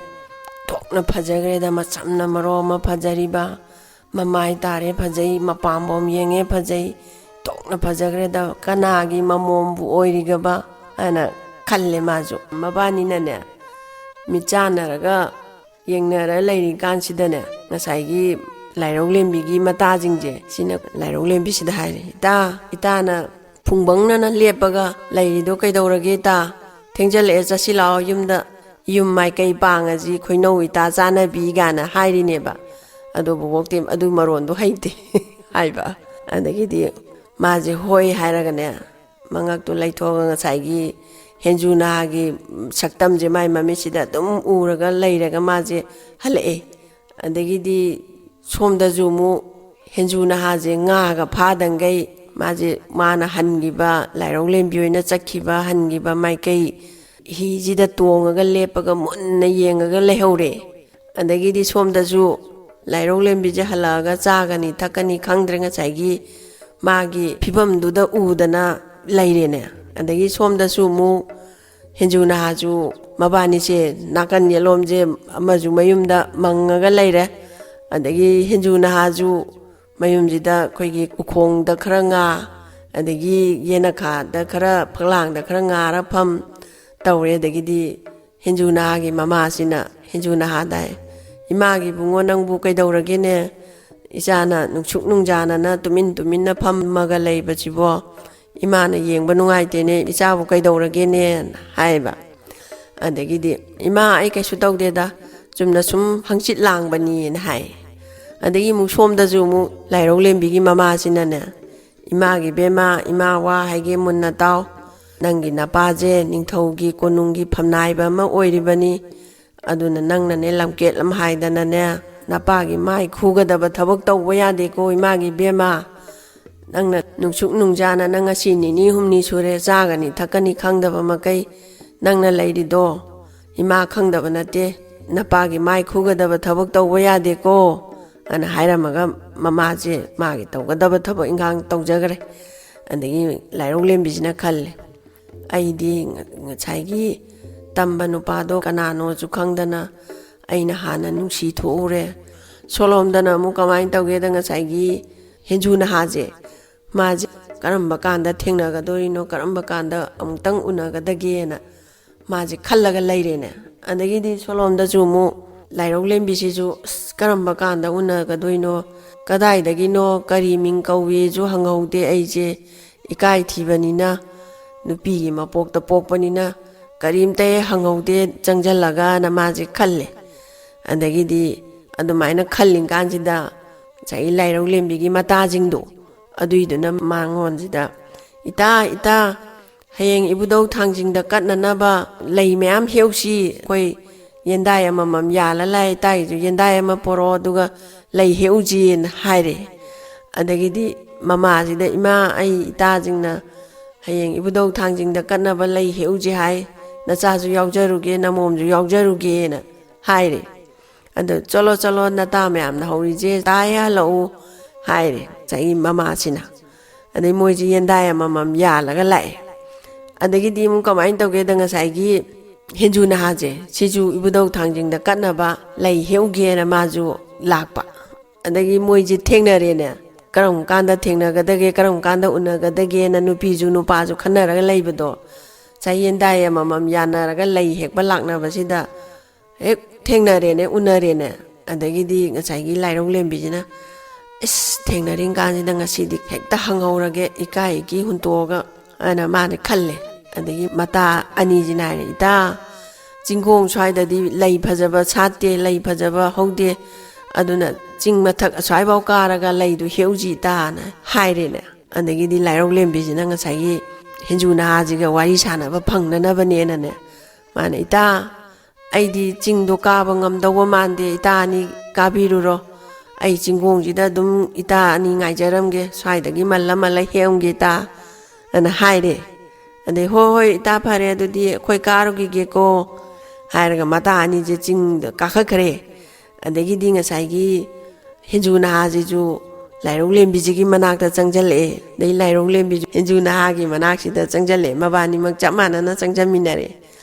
ꯊꯣꯛꯅ ꯐꯖꯈ꯭ꯔꯦꯗ, ꯃꯁꯝꯅ ꯃꯔꯣ ꯑꯃ ꯐꯖꯔꯤꯕ, ꯃꯃꯥꯏ ꯇꯥꯔꯦ ꯐꯖꯩ, ꯃꯄꯥꯝꯕꯣꯝ ꯌꯦꯡꯉꯦ ꯐꯖꯩ, ꯊꯣꯛꯅ ꯐꯖꯈ꯭ꯔꯦꯗ, ꯀꯅꯥꯒꯤ ꯃꯃꯣꯝꯕꯨ ꯑꯣꯏꯔꯤꯒꯕ ꯍꯥꯏꯅ ꯈꯜꯂꯦ ꯃꯥꯁꯨ꯫ ꯃꯕꯥꯅꯤꯅꯅꯦ, ꯃꯤꯠ ꯆꯥꯟꯅꯔꯒ ꯌꯦꯡꯅꯔ ꯂꯩꯔꯤꯀꯥꯟꯁꯤꯗꯅꯦ, ꯉꯁꯥꯏꯒꯤ ꯂꯥꯏꯔꯧꯂꯦꯝꯕꯤꯒꯤ ꯃꯇꯥꯁꯤꯡꯁꯦ, ꯁꯤꯅ ꯂꯥꯏꯔꯧꯂꯦꯝꯕꯤꯁꯤꯗ ꯍꯥꯏꯔꯦ, "ꯏꯇꯥ, ꯏꯇꯥꯅ ꯐꯨꯡꯕꯪꯅꯅ ꯂꯦꯞꯄꯒ ꯂꯩꯔꯤꯗꯣ ꯀꯩꯗꯧꯔꯒꯦ ꯏꯇꯥ? ꯊꯦꯡꯖꯜꯂꯛꯑꯦ, ꯆꯠꯁꯤ ꯂꯥꯛꯑꯣ ꯌꯨꯝꯗ, ꯌꯨꯝ ꯃꯥꯏꯀꯩ ꯄꯥꯡꯉꯁꯤ, ꯈꯣꯏꯅꯧ ꯏꯇꯥ ꯆꯥꯅꯕꯤ" ꯀꯥꯏꯅ ꯍꯥꯏꯔꯤꯅꯦꯕ꯫ ꯑꯗꯨ ꯕꯣꯕꯣꯛꯇꯤ ꯑꯗꯨ ꯃꯔꯣꯟꯗꯣ ꯍꯩꯇꯦ ꯍꯥꯏꯕ꯫ ꯑꯗꯒꯤꯗꯤ ꯃꯥꯁꯦ ꯍꯣꯏ ꯍꯥꯏꯔꯒꯅꯦ, ꯃꯉꯛꯇꯨ ꯂꯩꯊꯣꯛꯑꯒ ꯉꯁꯥꯏꯒꯤ ꯍꯦꯟꯖꯨ ꯅꯍꯥꯒꯤ ꯁꯛꯇꯝꯁꯦ ꯃꯥꯏ ꯃꯃꯤꯠꯁꯤꯗ ꯑꯗꯨꯝ ꯎꯔꯒ ꯂꯩꯔꯒ ꯃꯥꯁꯦ ꯍꯜꯂꯛꯑꯦ꯫ ꯑꯗꯒꯤꯗꯤ ꯁꯣꯝꯗꯁꯨ ꯑꯃꯨꯛ ꯍꯦꯟꯖꯨ ꯅꯍꯥꯁꯦ ꯉꯥꯒ ꯐꯥꯗꯪꯒꯩ ꯃꯥꯁꯦ, ꯃꯥꯅ ꯍꯟꯈꯤꯕ, ꯂꯥꯏꯔꯧꯂꯦꯝꯕꯤ ꯍꯣꯏꯅ ꯆꯠꯈꯤꯕ, ꯍꯟꯈꯤꯕ ꯃꯥꯏꯀꯩ ꯍꯤꯁꯤꯗ ꯇꯣꯡꯉꯒ ꯂꯦꯞꯄꯒ ꯃꯨꯟꯅ ꯌꯦꯡꯉꯒ ꯂꯩꯍꯧꯔꯦ꯫ ꯑꯗꯒꯤꯗꯤ ꯁꯣꯝꯗꯁꯨ ꯂꯥꯏꯔꯧꯂꯦꯝꯕꯤꯁꯦ ꯍꯜꯂꯛꯑꯒ ꯆꯥꯒꯅꯤ ꯊꯛꯀꯅꯤ ꯈꯪꯗ꯭ꯔꯦ, ꯉꯁꯥꯏꯒꯤ ꯃꯥꯒꯤ ꯐꯤꯕꯝꯗꯨꯗ ꯎꯗꯅ ꯂꯩꯔꯦꯅꯦ꯫ ꯑꯗꯒꯤ ꯁꯣꯝꯗꯁꯨ ꯑꯃꯨꯛ ꯍꯦꯟꯖꯨ ꯅꯍꯥꯁꯨ, ꯃꯕꯥꯅꯤꯁꯦ ꯅꯥꯀꯟ ꯌꯦꯠꯂꯣꯝꯁꯦ ꯑꯃꯁꯨ ꯃꯌꯨꯝꯗ ꯃꯪꯉꯒ ꯂꯩꯔꯦ꯫ ꯑꯗꯒꯤ ꯍꯦꯟꯖꯨ ꯅꯍꯥꯁꯨ ꯃꯌꯨꯝꯁꯤꯗ ꯑꯩꯈꯣꯏꯒꯤ ꯎꯈꯣꯡꯗ ꯈꯔ ꯉꯥ, ꯑꯗꯒꯤ ꯌꯦꯅꯈꯥꯗ ꯈꯔ, ꯐꯛꯂꯥꯡꯗ ꯈꯔ ꯉꯥꯔ ꯐꯝ ꯇꯧꯔꯦ꯫ ꯑꯗꯒꯤꯗꯤ ꯍꯦꯟꯖꯨ ꯅꯍꯥꯒꯤ ꯃꯃꯥꯁꯤꯅ ꯍꯦꯟꯖꯨ ꯅꯍꯥꯗ ꯍꯥꯏ, "ꯏꯃꯥꯒꯤ ꯏꯕꯨꯡꯉꯣ, ꯅꯪꯕꯨ ꯀꯩꯗꯧꯔꯒꯦꯅꯦ? ꯏꯆꯥꯅ ꯅꯨꯡꯁꯨꯛ ꯅꯨꯡꯖꯥꯅꯅ ꯇꯨꯃꯤꯟ ꯇꯨꯃꯤꯟꯅ ꯐꯝꯃꯒ ꯂꯩꯕꯁꯤꯕꯣ, ꯏꯃꯥꯅ ꯌꯦꯡꯕ ꯅꯨꯡꯉꯥꯏꯇꯦꯅꯦ, ꯏꯆꯥꯕꯨ ꯀꯩꯗꯧꯔꯒꯦꯅꯦꯅ?" ꯍꯥꯏꯕ꯫ ꯑꯗꯒꯤꯗꯤ, "ꯏꯃꯥ, ꯑꯩ ꯀꯩꯁꯨ ꯇꯧꯗꯦꯗ, ꯆꯨꯝꯅ ꯁꯨꯝ ꯍꯪꯆꯤꯠ ꯂꯥꯡꯕꯅꯤꯅ" ꯍꯥꯏ꯫ ꯑꯗꯒꯤ ꯑꯃꯨꯛ ꯁꯣꯝꯗꯁꯨ ꯑꯃꯨꯛ ꯂꯥꯏꯔꯧꯂꯦꯝꯕꯤꯒꯤ ꯃꯃꯥꯁꯤꯅꯅꯦ, "ꯏꯃꯥꯒꯤ ꯕꯦꯝꯃ, ꯏꯃꯥ ꯋꯥ ꯍꯥꯏꯒꯦ ꯃꯨꯟꯅ ꯇꯥꯎ꯫ ꯅꯪꯒꯤ ꯅꯄꯥꯁꯦ ꯅꯤꯡꯊꯧꯒꯤ ꯀꯣꯅꯨꯡꯒꯤ ꯐꯝꯅꯥꯏꯕ ꯑꯃ ꯑꯣꯏꯔꯤꯕꯅꯤ꯫ ꯑꯗꯨꯅ ꯅꯪꯅꯅꯦ, ꯂꯝꯀꯦꯠ ꯂꯝꯍꯥꯏꯗꯅꯅꯦ, ꯅꯄꯥꯒꯤ ꯃꯥꯏ ꯈꯨꯒꯗꯕ ꯊꯕꯛ ꯇꯧꯕ ꯌꯥꯗꯦꯀꯣ, ꯏꯃꯥꯒꯤ ꯕꯦꯝꯃ꯫ ꯅꯪꯅ ꯅꯨꯡꯁꯨꯛ ꯅꯨꯡꯖꯥꯅꯅ ꯉꯁꯤ ꯅꯤꯅꯤ ꯍꯨꯝꯅꯤ ꯁꯨꯔꯦ ꯆꯥꯒꯅꯤ ꯊꯛꯀꯅꯤ ꯈꯪꯗꯕ ꯃꯈꯩ ꯅꯪꯅ ꯂꯩꯔꯤꯗꯣ꯫ ꯏꯃꯥ ꯈꯪꯗꯕ ꯅꯠꯇꯦ, ꯅꯄꯥꯒꯤ ꯃꯥꯏ ꯈꯨꯒꯗꯕ ꯊꯕꯛ ꯇꯧꯕ ꯌꯥꯗꯦꯀꯣ" ꯑꯅ ꯍꯥꯏꯔꯝꯃꯒ ꯃꯃꯥꯁꯦ ꯃꯥꯒꯤ ꯇꯧꯒꯗꯕ ꯊꯕꯛ ꯏꯟꯈꯥꯡ ꯇꯧꯖꯈ꯭ꯔꯦ꯫ ꯑꯗꯒꯤ ꯂꯥꯏꯔꯧꯂꯦꯝꯕꯤꯁꯤꯅ ꯈꯜꯂꯦ, "ꯑꯩꯗꯤ ꯉ-, ꯉꯁꯥꯏꯒꯤ ꯇꯝꯕ ꯅꯨꯄꯥꯗꯣ ꯀꯅꯥꯅꯣꯁꯨ ꯈꯪꯗꯅ ꯑꯩꯅ ꯍꯥꯟꯅ ꯅꯨꯡꯁꯤ ꯊꯣꯛꯎꯔꯦ꯫ ꯁꯣꯂꯣꯝꯗꯅ ꯑꯃꯨꯛ ꯀꯃꯥꯏꯅ ꯇꯧꯒꯦꯗ, ꯉꯁꯥꯏꯒꯤ ꯍꯦꯟꯖꯨ ꯅꯍꯥꯁꯦ, ꯃꯥꯁꯦ ꯀꯔꯝꯕ ꯀꯥꯟꯗ ꯊꯦꯡꯅꯒꯗꯣꯔꯤꯅꯣ, ꯀꯔꯝꯕ ꯀꯥꯟꯗ ꯑꯃꯨꯛꯇꯪ ꯎꯅꯒꯗꯒꯦꯅ ꯃꯥꯁꯦ ꯈꯜꯂꯒ ꯂꯩꯔꯦꯅꯦ꯫ ꯑꯗꯒꯤꯗꯤ ꯁꯣꯂꯣꯝꯗꯁꯨ ꯑꯃꯨꯛ ꯂꯥꯏꯔꯧ ꯂꯦꯝꯕꯤꯁꯤꯁꯨ, "ꯑꯁ, ꯀꯔꯝꯕ ꯀꯥꯟꯗ ꯎꯅꯒꯗꯣꯏꯅꯣ, ꯀꯗꯥꯏꯗꯒꯤꯅꯣ, ꯀꯔꯤ ꯃꯤꯡ ꯀꯧꯏꯁꯨ ꯍꯪꯍꯧꯗꯦ, ꯑꯩꯁꯦ ꯏꯀꯥꯏ ꯊꯤꯕꯅꯤꯅ, ꯅꯨꯄꯤꯒꯤ ꯃꯄꯣꯛꯇ ꯄꯣꯛꯄꯅꯤꯅ ꯀꯔꯤꯝꯇ ꯍꯦꯛ ꯍꯪꯍꯧꯗꯦ ꯆꯪꯁꯤꯜꯂꯒꯅ" ꯃꯥꯁꯦ ꯈꯜꯂꯦ꯫ ꯑꯗꯒꯤꯗꯤ ꯑꯗꯨꯃꯥꯏꯅ ꯈꯜꯂꯤ ꯀꯥꯟꯁꯤꯗ ꯉꯁꯥꯏꯒꯤ ꯂꯥꯏꯔꯧ ꯂꯦꯝꯕꯤꯒꯤ ꯃꯇꯥꯁꯤꯡꯗꯣ, ꯑꯗꯨꯏꯗꯨꯅ ꯃꯉꯣꯟꯁꯤꯗ, "ꯏꯇꯥ, ꯏꯇꯥ, ꯍꯌꯦꯡ ꯏꯕꯨꯙꯧ ꯊꯥꯡꯖꯤꯡꯗ ꯀꯠꯅꯅꯕ ꯂꯩ ꯃꯌꯥꯝ ꯍꯦꯛꯎꯁꯤ, ꯑꯩꯈꯣꯏ ꯌꯦꯟꯗꯥꯏ ꯑꯃꯃꯝ ꯌꯥꯜꯂ ꯂꯥꯛꯑꯦ, ꯏꯇꯥꯒꯤꯁꯨ ꯌꯦꯟꯗꯥꯏ ꯑꯃ ꯄꯣꯔꯛꯑꯣ, ꯑꯗꯨꯒ ꯂꯩ ꯍꯦꯛꯎꯁꯤꯅ" ꯍꯥꯏꯔꯦ꯫ ꯑꯗꯒꯤꯗꯤ ꯃꯃꯥꯁꯤꯗ, "ꯏꯃꯥ, ꯑꯩ ꯏꯇꯥꯁꯤꯡꯅ ꯍꯌꯦꯡ ꯏꯕꯨꯙꯧ ꯊꯥꯡꯖꯤꯡꯗ ꯀꯠꯅꯕ ꯂꯩ ꯍꯦꯛꯎꯁꯤ ꯍꯥꯏ, ꯅꯆꯥꯁꯨ ꯌꯥꯎꯖꯔꯨꯒꯦ, ꯅꯃꯣꯝꯁꯨ ꯌꯥꯎꯖꯔꯨꯒꯦꯅ" ꯍꯥꯏꯔꯦ꯫ ꯑꯗꯣ, "ꯆꯠꯂꯣ, ꯆꯠꯂꯣ, ꯅꯇꯥ ꯃꯌꯥꯝꯅ ꯍꯧꯔꯤꯁꯦ ꯇꯥꯍꯜꯂꯛꯎ" ꯍꯥꯏꯔꯦ ꯉꯁꯥꯏꯒꯤ ꯃꯃꯥꯁꯤꯅ꯫ ꯑꯗꯩ ꯃꯣꯏꯁꯦ ꯌꯦꯟꯗꯥꯏ ꯑꯃꯃꯝ ꯌꯥꯜꯂꯒ ꯂꯥꯛꯑꯦ꯫ ꯑꯗꯒꯤꯗꯤ ꯑꯃꯨꯛ ꯀꯃꯥꯏꯅ ꯇꯧꯒꯦꯗ, ꯉꯁꯥꯏꯒꯤ ꯍꯦꯟꯖꯨ ꯅꯍꯥꯁꯦ ꯁꯤꯁꯨ ꯏꯕꯨꯙꯧ ꯊꯥꯡꯖꯤꯡꯗ ꯀꯠꯅꯕ ꯂꯩ ꯍꯦꯛꯎꯒꯦꯅ ꯃꯥꯁꯨ ꯂꯥꯛꯄ꯫ ꯑꯗꯒꯤ ꯃꯣꯏꯁꯦ ꯊꯦꯡꯅꯔꯦꯅꯦ꯫ ꯀꯔꯝ ꯀꯥꯟꯗ ꯊꯦꯡꯅꯒꯗꯒꯦ, ꯀꯔꯝ ꯀꯥꯟꯗ ꯎꯅꯒꯗꯒꯦꯅ ꯅꯨꯄꯤꯁꯨ ꯅꯨꯄꯥꯁꯨ ꯈꯟꯅꯔꯒ ꯂꯩꯕꯗꯣ, ꯉꯁꯥꯏ ꯌꯦꯟꯗꯥꯏ ꯑꯃꯃꯝ ꯌꯥꯅꯔꯒ ꯂꯩ ꯍꯦꯛꯄ ꯂꯥꯛꯅꯕꯁꯤꯗ ꯍꯦꯛ ꯊꯦꯡꯅꯔꯦꯅꯦ, ꯎꯅꯔꯦꯅꯦ꯫ ꯑꯗꯒꯤꯗꯤ ꯉꯁꯥꯏꯒꯤ ꯂꯥꯏꯔꯧ ꯂꯦꯝꯕꯤꯁꯤꯅ, "ꯏꯁ, ꯊꯦꯡꯅꯔꯤ ꯀꯥꯟꯁꯤꯗ ꯉꯁꯤꯗꯤ ꯍꯦꯛꯇ ꯍꯪꯍꯧꯔꯒꯦ, ꯏꯀꯥꯏ ꯏꯀꯤ ꯍꯨꯟꯇꯣꯛꯑꯒ" ꯍꯥꯏꯅ ꯃꯥꯅ ꯈꯜꯂꯦ꯫ ꯑꯗꯒꯤ ꯃꯇꯥ ꯑꯅꯤꯁꯤꯅ ꯍꯥꯏꯔꯦ, "ꯏꯇꯥ, ꯆꯤꯡꯒꯣꯡ ꯁ꯭ꯋꯥꯏꯗꯗꯤ ꯂꯩ ꯐꯖꯕ ꯁꯥꯠꯇꯦ, ꯂꯩ ꯐꯖꯕ ꯍꯧꯗꯦ, ꯑꯗꯨꯅ ꯆꯤꯡ ꯃꯊꯛ ꯑꯁ꯭ꯋꯥꯏꯐꯥꯎ ꯀꯥꯔꯒ ꯂꯩꯗꯨ ꯍꯦꯛꯎꯁꯤ ꯏꯇꯥꯅ" ꯍꯥꯏꯔꯦꯅꯦ꯫ ꯑꯗꯒꯤꯗꯤ ꯂꯥꯏꯔꯧ ꯂꯦꯝꯕꯤꯁꯤꯅ ꯉꯁꯥꯏꯒꯤ ꯍꯦꯟꯖꯨ ꯅꯍꯥꯁꯤꯒ ꯋꯥꯔꯤ ꯁꯥꯟꯅꯕ ꯐꯪꯅꯅꯕꯅꯦꯅꯅꯦ, ꯃꯥꯅ, "ꯏꯇꯥ, ꯑꯩꯗꯤ ꯆꯤꯡꯗꯣ ꯀꯥꯕ ꯉꯝꯗꯧꯕ ꯃꯥꯟꯗꯦ, ꯏꯇꯥ ꯑꯅꯤ ꯀꯥꯕꯤꯔꯨꯔꯣ꯫ ꯑꯩ ꯆꯤꯡꯒꯣꯡꯁꯤꯗ ꯑꯗꯨꯝ ꯏꯇꯥ ꯑꯅꯤ ꯉꯥꯏꯖꯔꯝꯒꯦ, ꯁ꯭ꯋꯥꯏꯗꯒꯤ ꯃꯜꯂ ꯃꯜꯂ ꯍꯦꯛꯑꯝꯒꯦ ꯏꯇꯥ" ꯑꯅ ꯍꯥꯏꯔꯦ꯫ ꯑꯗꯩ, "ꯍꯣꯏ, ꯍꯣꯏ, ꯏꯇꯥ, ꯐꯔꯦ, ꯑꯗꯨꯗꯤ ꯑꯩꯈꯣꯏ ꯀꯥꯔꯨꯈꯤꯒꯦꯀꯣ" ꯍꯥꯏꯔꯒ ꯃꯇꯥ ꯑꯅꯤꯁꯦ ꯆꯤꯡꯗ ꯀꯥꯈꯠꯈ꯭ꯔꯦ꯫ ꯑꯗꯒꯤꯗꯤ ꯉꯁꯥꯏꯒꯤ ꯍꯦꯟꯖꯨ ꯅꯍꯥꯁꯤꯁꯨ ꯂꯥꯏꯔꯧ ꯂꯦꯝꯕꯤꯁꯤꯒꯤ ꯃꯅꯥꯛꯇ ꯆꯪꯁꯤꯜꯂꯛꯑꯦ꯫ ꯑꯗꯩ ꯂꯥꯏꯔꯧ ꯂꯦꯝꯕꯤꯁꯨ ꯍꯦꯟꯖꯨ ꯅꯍꯥꯒꯤ ꯃꯅꯥꯛꯁꯤꯗ ꯆꯪꯁꯤꯜꯂꯛꯑꯦ꯫ ꯃꯕꯥꯅꯤꯃꯛ ꯆꯞ ꯃꯥꯟꯅꯅ ꯆꯪꯁꯤꯟꯃꯤꯟꯅꯔꯦ꯫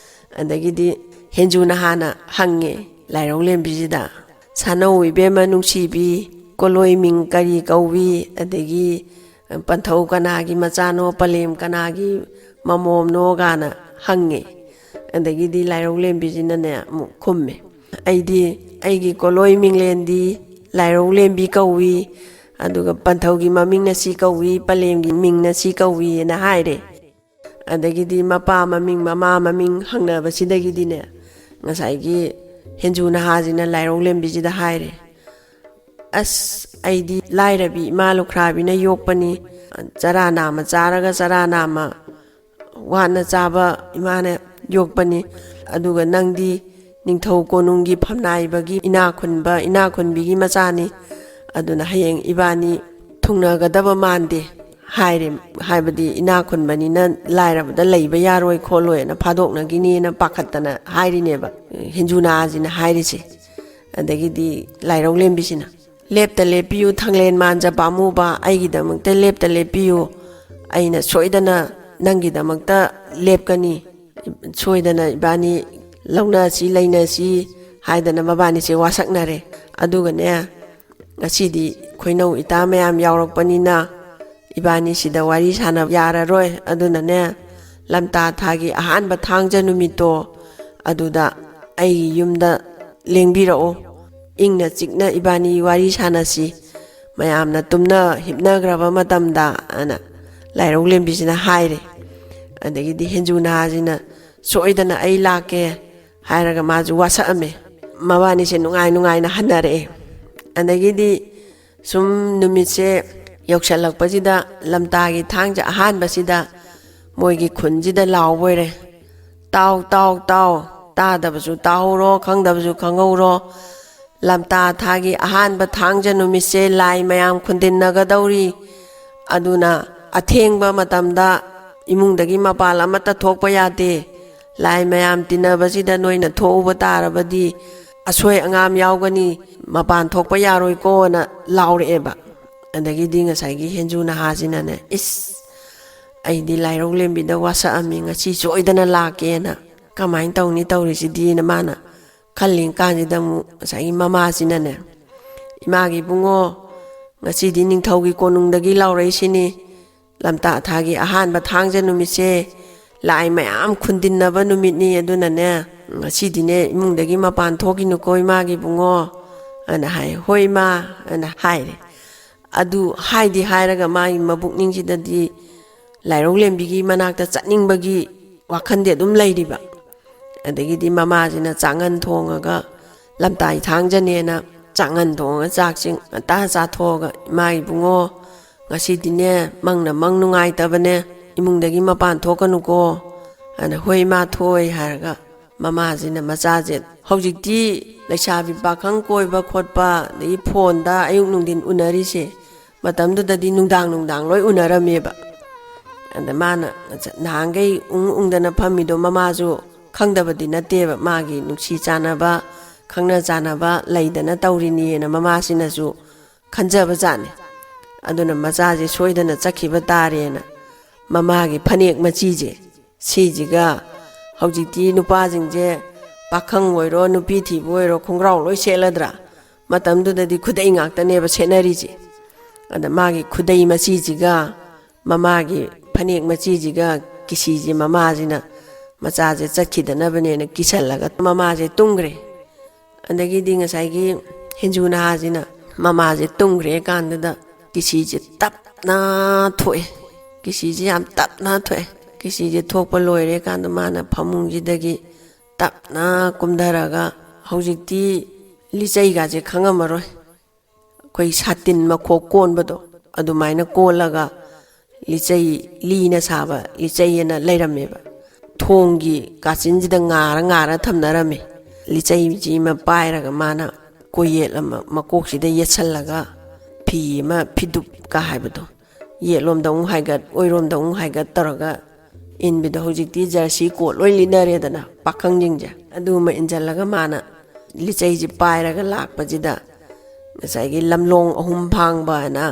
ꯑꯗꯒꯤꯗꯤ ꯍꯦꯟꯖꯨ ꯅꯍꯥꯅ ꯍꯪꯉꯦ ꯂꯥꯏꯔꯧ ꯂꯦꯝꯕꯤꯁꯤꯗ, "ꯁꯥꯅꯧ ꯏꯕꯦꯝꯃ ꯅꯨꯡꯁꯤꯕꯤ, ꯀꯣꯂꯣꯏ ꯃꯤꯡ ꯀꯔꯤ ꯀꯧꯏ? ꯑꯗꯒꯤ ꯄꯟꯊꯧ ꯀꯅꯥꯒꯤ ꯃꯆꯥꯅꯣ, ꯄꯂꯦꯝ ꯀꯅꯥꯒꯤ ꯃꯃꯣꯝꯅꯣ?" ꯒꯥꯅ ꯍꯪꯉꯦ꯫ ꯑꯗꯒꯤꯗꯤ ꯂꯥꯏꯔꯧ ꯂꯦꯝꯕꯤꯁꯤꯅꯅꯦ ꯑꯃꯨꯛ ꯈꯨꯝꯃꯦ, "ꯑꯩꯗꯤ ꯑꯩꯒꯤ ꯀꯣꯂꯣꯏ ꯃꯤꯡꯂꯦꯟꯗꯤ ꯂꯥꯏꯔꯧ ꯂꯦꯝꯕꯤ ꯀꯧꯏ, ꯑꯗꯨꯒ ꯄꯟꯊꯧꯒꯤ ꯃꯃꯤꯡꯅ ꯁꯤ ꯀꯧꯏ, ꯄꯂꯦꯝꯒꯤ ꯃꯤꯡꯅ ꯁꯤ ꯀꯧꯏꯅ" ꯍꯥꯏꯔꯦ꯫ ꯑꯗꯒꯤꯗꯤ ꯃꯄꯥ ꯃꯃꯤꯡ ꯃꯃꯥ ꯃꯃꯤꯡ ꯍꯪꯅꯕꯁꯤꯗꯒꯤꯗꯤꯅꯦ, ꯉꯁꯥꯏꯒꯤ ꯍꯦꯟꯖꯨ ꯅꯍꯥꯁꯤꯅ ꯂꯥꯏꯔꯧ ꯂꯦꯝꯕꯤꯁꯤꯗ ꯍꯥꯏꯔꯦ, "ꯑꯁ, ꯑꯩꯗꯤ ꯂꯥꯏꯔꯕꯤ ꯏꯃꯥ ꯂꯨꯈ꯭ꯔꯥꯕꯤꯅ ꯌꯣꯛꯄꯅꯤ, ꯆꯔꯥ ꯅꯥꯝꯃ ꯆꯥꯔꯒ ꯆꯔꯥ ꯅꯥꯝꯃ ꯋꯥꯅ ꯆꯥꯕ ꯏꯃꯥꯅ ꯌꯣꯛꯄꯅꯤ, ꯑꯗꯨꯒ ꯅꯪꯗꯤ ꯅꯤꯡꯊꯧ ꯀꯣꯅꯨꯡꯒꯤ ꯐꯝꯅꯥꯏꯕꯒꯤ ꯏꯅꯥ ꯈꯨꯟꯕ, ꯏꯅꯥ ꯈꯨꯟꯕꯤꯒꯤ ꯃꯆꯥꯅꯤ, ꯑꯗꯨꯅ ꯍꯌꯦꯡ ꯏꯕꯥꯅꯤ ꯊꯨꯡꯅꯒꯗꯕ ꯃꯥꯟꯗꯦ" ꯍꯥꯏꯔꯦ꯫ ꯍꯥꯏꯕꯗꯤ ꯏꯅꯥ ꯈꯨꯟꯕꯅꯤꯅ ꯂꯥꯏꯔꯕꯗ ꯂꯩꯕ ꯌꯥꯔꯣꯏ ꯈꯣꯠꯂꯣꯏꯅ ꯐꯥꯗꯣꯛꯅꯈꯤꯅꯦꯅ ꯄꯥꯈꯠꯇꯅ ꯍꯥꯏꯔꯤꯅꯦꯕ ꯍꯦꯟꯖꯨ ꯅꯍꯥꯁꯤꯅ ꯍꯥꯏꯔꯤꯁꯦ꯫ ꯑꯗꯒꯤꯗꯤ ꯂꯥꯏꯔꯧ ꯂꯦꯝꯕꯤꯁꯤꯅ, "ꯂꯦꯞꯇ ꯂꯦꯞꯄꯤꯌꯨ ꯊꯥꯡꯂꯦꯟ ꯃꯥꯟꯖ ꯄꯥꯝꯃꯨꯕ, ꯑꯩꯒꯤꯗꯃꯛꯇ ꯂꯦꯞꯇ ꯂꯦꯞꯄꯤꯌꯨ, ꯑꯩꯅ ꯁꯣꯏꯗꯅ ꯅꯪꯒꯤꯗꯃꯛꯇ ꯂꯦꯞꯀꯅꯤ, ꯁꯣꯏꯗꯅ ꯏꯕꯥꯅꯤ ꯂꯧꯅꯁꯤ ꯂꯩꯅꯁꯤ" ꯍꯥꯏꯗꯅ ꯃꯕꯥꯅꯤꯁꯦ ꯋꯥꯁꯛꯅꯔꯦ꯫ ꯑꯗꯨꯒꯅꯦ, ꯉꯁꯤꯗꯤ ꯈꯣꯏꯅꯧ ꯏꯇꯥ ꯃꯌꯥꯝ ꯌꯥꯎꯔꯛꯄꯅꯤꯅ ꯏꯕꯥꯅꯤ ꯁꯤꯗ ꯋꯥꯔꯤ ꯁꯥꯟꯅꯕ ꯌꯥꯔꯔꯣꯏ, ꯑꯗꯨꯅꯅꯦ, ꯂꯝꯇꯥ ꯊꯥꯒꯤ ꯑꯍꯥꯟꯕ ꯊꯥꯡꯖ ꯅꯨꯃꯤꯠꯇꯣ ꯑꯗꯨꯗ ꯑꯩꯒꯤ ꯌꯨꯝꯗ ꯂꯦꯡꯕꯤꯔꯛꯑꯣ, ꯏꯪꯅ ꯆꯤꯛꯅ ꯏꯕꯥꯅꯤ ꯋꯥꯔꯤ ꯁꯥꯟꯅꯁꯤ, ꯃꯌꯥꯝꯅ ꯇꯨꯝꯅ ꯍꯤꯞꯅꯈ꯭ꯔꯕ ꯃꯇꯝꯗ ꯑꯅ ꯂꯥꯏꯔꯧ ꯂꯦꯝꯕꯤꯁꯤꯅ ꯍꯥꯏꯔꯦ꯫ ꯑꯗꯒꯤꯗꯤ ꯍꯦꯟꯖꯨ ꯅꯍꯥꯁꯤꯅ, "ꯁꯣꯏꯗꯅ ꯑꯩ ꯂꯥꯛꯀꯦ" ꯍꯥꯏꯔꯒ ꯃꯥꯁꯨ ꯋꯥꯁꯛꯑꯝꯃꯦ꯫ ꯃꯕꯥꯅꯤꯁꯦ ꯅꯨꯡꯉꯥꯏ ꯅꯨꯡꯉꯥꯏꯅ ꯍꯟꯅꯔꯛꯑꯦ꯫ ꯑꯗꯒꯤꯗꯤ ꯁꯨꯝ ꯅꯨꯃꯤꯠꯁꯦ ꯌꯧꯁꯜꯂꯛꯄꯁꯤꯗ, ꯂꯝꯇꯥꯒꯤ ꯊꯥꯡꯖ ꯑꯍꯥꯟꯕꯁꯤꯗ ꯃꯣꯏꯒꯤ ꯈꯨꯟꯁꯤꯗ ꯂꯥꯎꯕ ꯑꯣꯏꯔꯦ, "ꯇꯥꯎ, ꯇꯥꯎ, ꯇꯥꯎ, ꯇꯥꯗꯕꯁꯨ ꯇꯥꯍꯧꯔꯣ, ꯈꯪꯗꯕꯁꯨ ꯈꯪꯍꯧꯔꯣ, ꯂꯝꯇꯥ ꯊꯥꯒꯤ ꯑꯍꯥꯟꯕ ꯊꯥꯡꯖ ꯅꯨꯃꯤꯠꯁꯦ ꯂꯥꯏ ꯃꯌꯥꯝ ꯈꯨꯟꯗꯤꯟꯅꯒꯗꯧꯔꯤ, ꯑꯗꯨꯅ ꯑꯊꯦꯡꯕ ꯃꯇꯝꯗ ꯏꯃꯨꯡꯗꯒꯤ ꯃꯄꯥꯟ ꯑꯃꯠꯇ ꯊꯣꯛꯄ ꯌꯥꯗꯦ, ꯂꯥꯏ ꯃꯌꯥꯝ ꯇꯤꯟꯅꯕꯁꯤꯗ ꯅꯣꯏꯅ ꯊꯣꯛꯎꯕ ꯇꯥꯔꯕꯗꯤ ꯑꯁꯣꯏ ꯑꯉꯥꯝ ꯌꯥꯎꯒꯅꯤ, ꯃꯄꯥꯟ ꯊꯣꯛꯄ ꯌꯥꯔꯣꯏꯀꯣꯅ" ꯂꯥꯎꯔꯛꯑꯦꯕ꯫ ꯑꯗꯒꯤꯗꯤ ꯉꯁꯥꯏꯒꯤ ꯍꯦꯟꯖꯨ ꯅꯍꯥꯁꯤꯅꯅꯦ, "ꯏꯁ, ꯑꯩꯗꯤ ꯂꯥꯏꯔꯧ ꯂꯦꯝꯕꯤꯗ ꯋꯥꯁꯛꯑꯝꯃꯤ, ꯉꯁꯤ ꯁꯣꯏꯗꯅ ꯂꯥꯛꯀꯦꯅ" ꯀꯃꯥꯏꯅ ꯇꯧꯅꯤ ꯇꯧꯔꯤꯁꯤꯗꯤꯅ ꯃꯥꯅ ꯈꯜꯂꯤ ꯀꯥꯟꯁꯤꯗ ꯑꯃꯨꯛ ꯉꯁꯥꯏꯒꯤ ꯃꯃꯥꯁꯤꯅꯅꯦ, "ꯏꯃꯥꯒꯤ ꯏꯕꯨꯡꯉꯣ, ꯉꯁꯤꯗꯤ ꯅꯤꯡꯊꯧꯒꯤ ꯀꯣꯅꯨꯡꯗꯒꯤ ꯂꯥꯎꯔꯛꯏꯁꯤꯅꯤ, ꯂꯝꯇꯥ ꯊꯥꯒꯤ ꯑꯍꯥꯟꯕ ꯊꯥꯡꯖ ꯅꯨꯃꯤꯠꯁꯦ ꯂꯥꯏ ꯃꯌꯥꯝ ꯈꯨꯟꯗꯤꯟꯅꯕ ꯅꯨꯃꯤꯠꯅꯤ, ꯑꯗꯨꯅꯅꯦ ꯉꯁꯤꯗꯤꯅꯦ ꯏꯃꯨꯡꯗꯒꯤ ꯃꯄꯥꯟ ꯊꯣꯛꯈꯤꯅꯨꯀꯣ ꯏꯃꯥꯒꯤ ꯏꯕꯨꯡꯉꯣ" ꯑꯅ ꯍꯥꯏ꯫ "ꯍꯣꯏ ꯏꯃꯥ" ꯑꯅ ꯍꯥꯏꯔꯦ꯫ ꯑꯗꯨ ꯍꯥꯏꯗꯤ ꯍꯥꯏꯔꯒ ꯃꯥꯒꯤ ꯃꯕꯨꯛꯅꯤꯡꯁꯤꯗꯗꯤ ꯂꯥꯏꯔꯧ ꯂꯦꯝꯕꯤꯒꯤ ꯃꯅꯥꯛꯇ ꯆꯠꯅꯤꯡꯕꯒꯤ ꯋꯥꯈꯜꯗꯤ ꯑꯗꯨꯝ ꯂꯩꯔꯤꯕ꯫ ꯑꯗꯒꯤꯗꯤ ꯃꯃꯥꯁꯤꯅ ꯆꯥꯛꯉꯟ ꯊꯣꯡꯉꯒ, ꯂꯝꯇꯥꯏ ꯊꯥꯡꯖꯅꯦꯅ ꯆꯥꯛꯉꯟ ꯊꯣꯡꯉꯒ ꯆꯥꯛꯁꯤꯡ ꯉꯟꯇꯥ ꯆꯥꯊꯣꯛꯑꯒ, "ꯏꯃꯥ ꯏꯕꯨꯡꯉꯣ, ꯉꯁꯤꯗꯤꯅꯦ ꯃꯪꯅ ꯃꯪ ꯅꯨꯡꯉꯥꯏꯇꯕꯅꯦ, ꯏꯃꯨꯡꯗꯒꯤ ꯃꯄꯥꯟ ꯊꯣꯛꯀꯅꯨꯀꯣ" ꯑꯅ, "ꯍꯣꯏ ꯏꯃꯥ, ꯊꯣꯛꯑꯣꯏ" ꯍꯥꯏꯔꯒ ꯃꯃꯥꯁꯤꯅ ꯃꯆꯥꯁꯦ, ꯍꯧꯖꯤꯛꯇꯤ ꯂꯩꯁꯥꯕꯤ ꯄꯥꯈꯪ ꯀꯣꯏꯕ ꯈꯣꯠꯄ, ꯑꯗꯒꯤ ꯐꯣꯟꯗ ꯑꯌꯨꯛ ꯅꯨꯡꯊꯤꯟ ꯎꯅꯔꯤꯁꯦ, ꯃꯇꯝꯗꯨꯗꯗꯤ ꯅꯨꯡꯗꯥꯡ ꯅꯨꯡꯗꯥꯡ ꯂꯣꯏ ꯎꯅꯔꯝꯃꯦꯕ꯫ ꯑꯗ ꯃꯥꯅ ꯅꯍꯥꯟꯈꯩ ꯎꯪ ꯎꯪꯗꯅ ꯐꯝꯃꯤꯗꯣ ꯃꯃꯥꯁꯨ ꯈꯪꯗꯕꯗꯤ ꯅꯠꯇꯦꯕ, ꯃꯥꯒꯤ ꯅꯨꯡꯁꯤ ꯆꯥꯟꯅꯕ, ꯈꯪꯅ ꯆꯥꯟꯅꯕ ꯂꯩꯗꯅ ꯇꯧꯔꯤꯅꯦꯅ ꯃꯃꯥꯁꯤꯅꯁꯨ ꯈꯟꯖꯕ ꯖꯥꯠꯅꯤ꯫ ꯑꯗꯨꯅ ꯃꯆꯥꯁꯦ ꯁꯣꯏꯗꯅ ꯆꯠꯈꯤꯕ ꯇꯥꯔꯦꯅ ꯃꯃꯥꯒꯤ ꯐꯅꯦꯛ ꯃꯆꯤꯁꯦ, ꯁꯤꯁꯤꯒ, ꯍꯧꯖꯤꯛꯇꯤ ꯅꯨꯄꯥꯁꯤꯡꯁꯦ ꯄꯥꯈꯪ ꯑꯣꯏꯔꯣ ꯅꯨꯄꯤ ꯊꯤꯕ ꯑꯣꯏꯔꯣ ꯈꯣꯡꯒ꯭ꯔꯥꯎ ꯂꯣꯏ ꯁꯦꯠꯂꯗ꯭ꯔꯥ? ꯃꯇꯝꯗꯨꯗꯗꯤ ꯈꯨꯗꯩ ꯉꯥꯛꯇꯅꯦꯕ ꯁꯦꯠꯅꯔꯤꯁꯦ꯫ ꯑꯗ ꯃꯥꯒꯤ ꯈꯨꯗꯩ ꯃꯆꯤꯁꯤꯒ ꯃꯃꯥꯒꯤ ꯐꯅꯦꯛ ꯃꯆꯤꯁꯤꯒ ꯀꯤꯁꯤꯁꯦ ꯃꯃꯥꯁꯤꯅ ꯃꯆꯥꯁꯦ ꯆꯠꯈꯤꯗꯅꯕꯅꯦꯅ ꯀꯤꯁꯜꯂꯒ ꯃꯃꯥꯁꯦ ꯇꯨꯝꯈ꯭ꯔꯦ꯫ ꯑꯗꯒꯤꯗꯤ ꯉꯁꯥꯏꯒꯤ ꯍꯦꯟꯖꯨ ꯅꯍꯥꯁꯤꯅ ꯃꯃꯥꯁꯦ ꯇꯨꯝꯈ꯭ꯔꯦ ꯀꯥꯟꯗꯨꯗ ꯀꯤꯁꯤꯁꯦ ꯇꯞꯅ ꯊꯣꯛꯑꯦ꯫ ꯀꯤꯁꯤꯁꯦ ꯌꯥꯝ ꯇꯞꯅ ꯊꯣꯛꯑꯦ꯫ ꯀꯤꯁꯤꯁꯦ ꯊꯣꯛꯄ ꯂꯣꯏꯔꯦ ꯀꯥꯟꯗ ꯃꯥꯅ ꯐꯃꯨꯡꯁꯤꯗꯒꯤ ꯇꯞꯅ ꯀꯨꯝꯊꯔꯒ, ꯍꯧꯖꯤꯛꯇꯤ ꯂꯤꯆꯩꯒꯁꯦ ꯈꯪꯉꯝꯃꯔꯣꯏ, ꯑꯩꯈꯣꯏ ꯁꯥꯇꯤꯟ ꯃꯈꯣꯛ ꯀꯣꯟꯕꯗꯣ ꯑꯗꯨꯃꯥꯏꯅ ꯀꯣꯜꯂꯒ ꯂꯤꯆꯩ, ꯂꯤꯅ ꯁꯥꯕ ꯂꯤꯆꯩ ꯑꯅ ꯂꯩꯔꯝꯃꯦꯕ꯫ ꯊꯣꯡꯒꯤ ꯀꯥꯆꯤꯟꯁꯤꯗ ꯉꯥꯔ ꯉꯥꯔ ꯊꯝꯅꯔꯝꯃꯦ꯫ ꯂꯤꯆꯩꯁꯤ ꯑꯃ ꯄꯥꯏꯔꯒ ꯃꯥꯅ ꯀꯣꯌꯦꯠ ꯑꯃ ꯃꯀꯣꯛꯁꯤꯗ ꯌꯦꯠꯁꯜꯂꯒ ꯐꯤ ꯑꯃ ꯐꯤꯗꯨꯞꯀ ꯍꯥꯏꯕꯗꯣ, ꯌꯦꯠꯂꯣꯝꯗ ꯑꯃꯨꯛ ꯍꯥꯏꯒꯠ ꯑꯣꯏꯔꯣꯝꯗ ꯑꯃꯨꯛ ꯍꯥꯏꯒꯠ ꯇꯧꯔꯒ ꯏꯟꯕꯤꯗꯣ, ꯍꯧꯖꯤꯛꯇꯤ ꯖꯔꯁꯤ ꯀꯣꯠ ꯂꯣꯏ ꯂꯤꯠꯅꯔꯦꯗꯅ ꯄꯥꯈꯪꯁꯤꯡꯁꯦ꯫ ꯑꯗꯨꯃ ꯏꯟꯁꯤꯜꯂꯒ ꯃꯥꯅ ꯂꯤꯆꯩꯁꯤ ꯄꯥꯏꯔꯒ ꯂꯥꯛꯄꯁꯤꯗ ꯉꯁꯥꯏꯒꯤ ꯂꯝꯂꯣꯡ ꯑꯍꯨꯝ ꯐꯥꯡꯕ ꯍꯥꯏꯅ,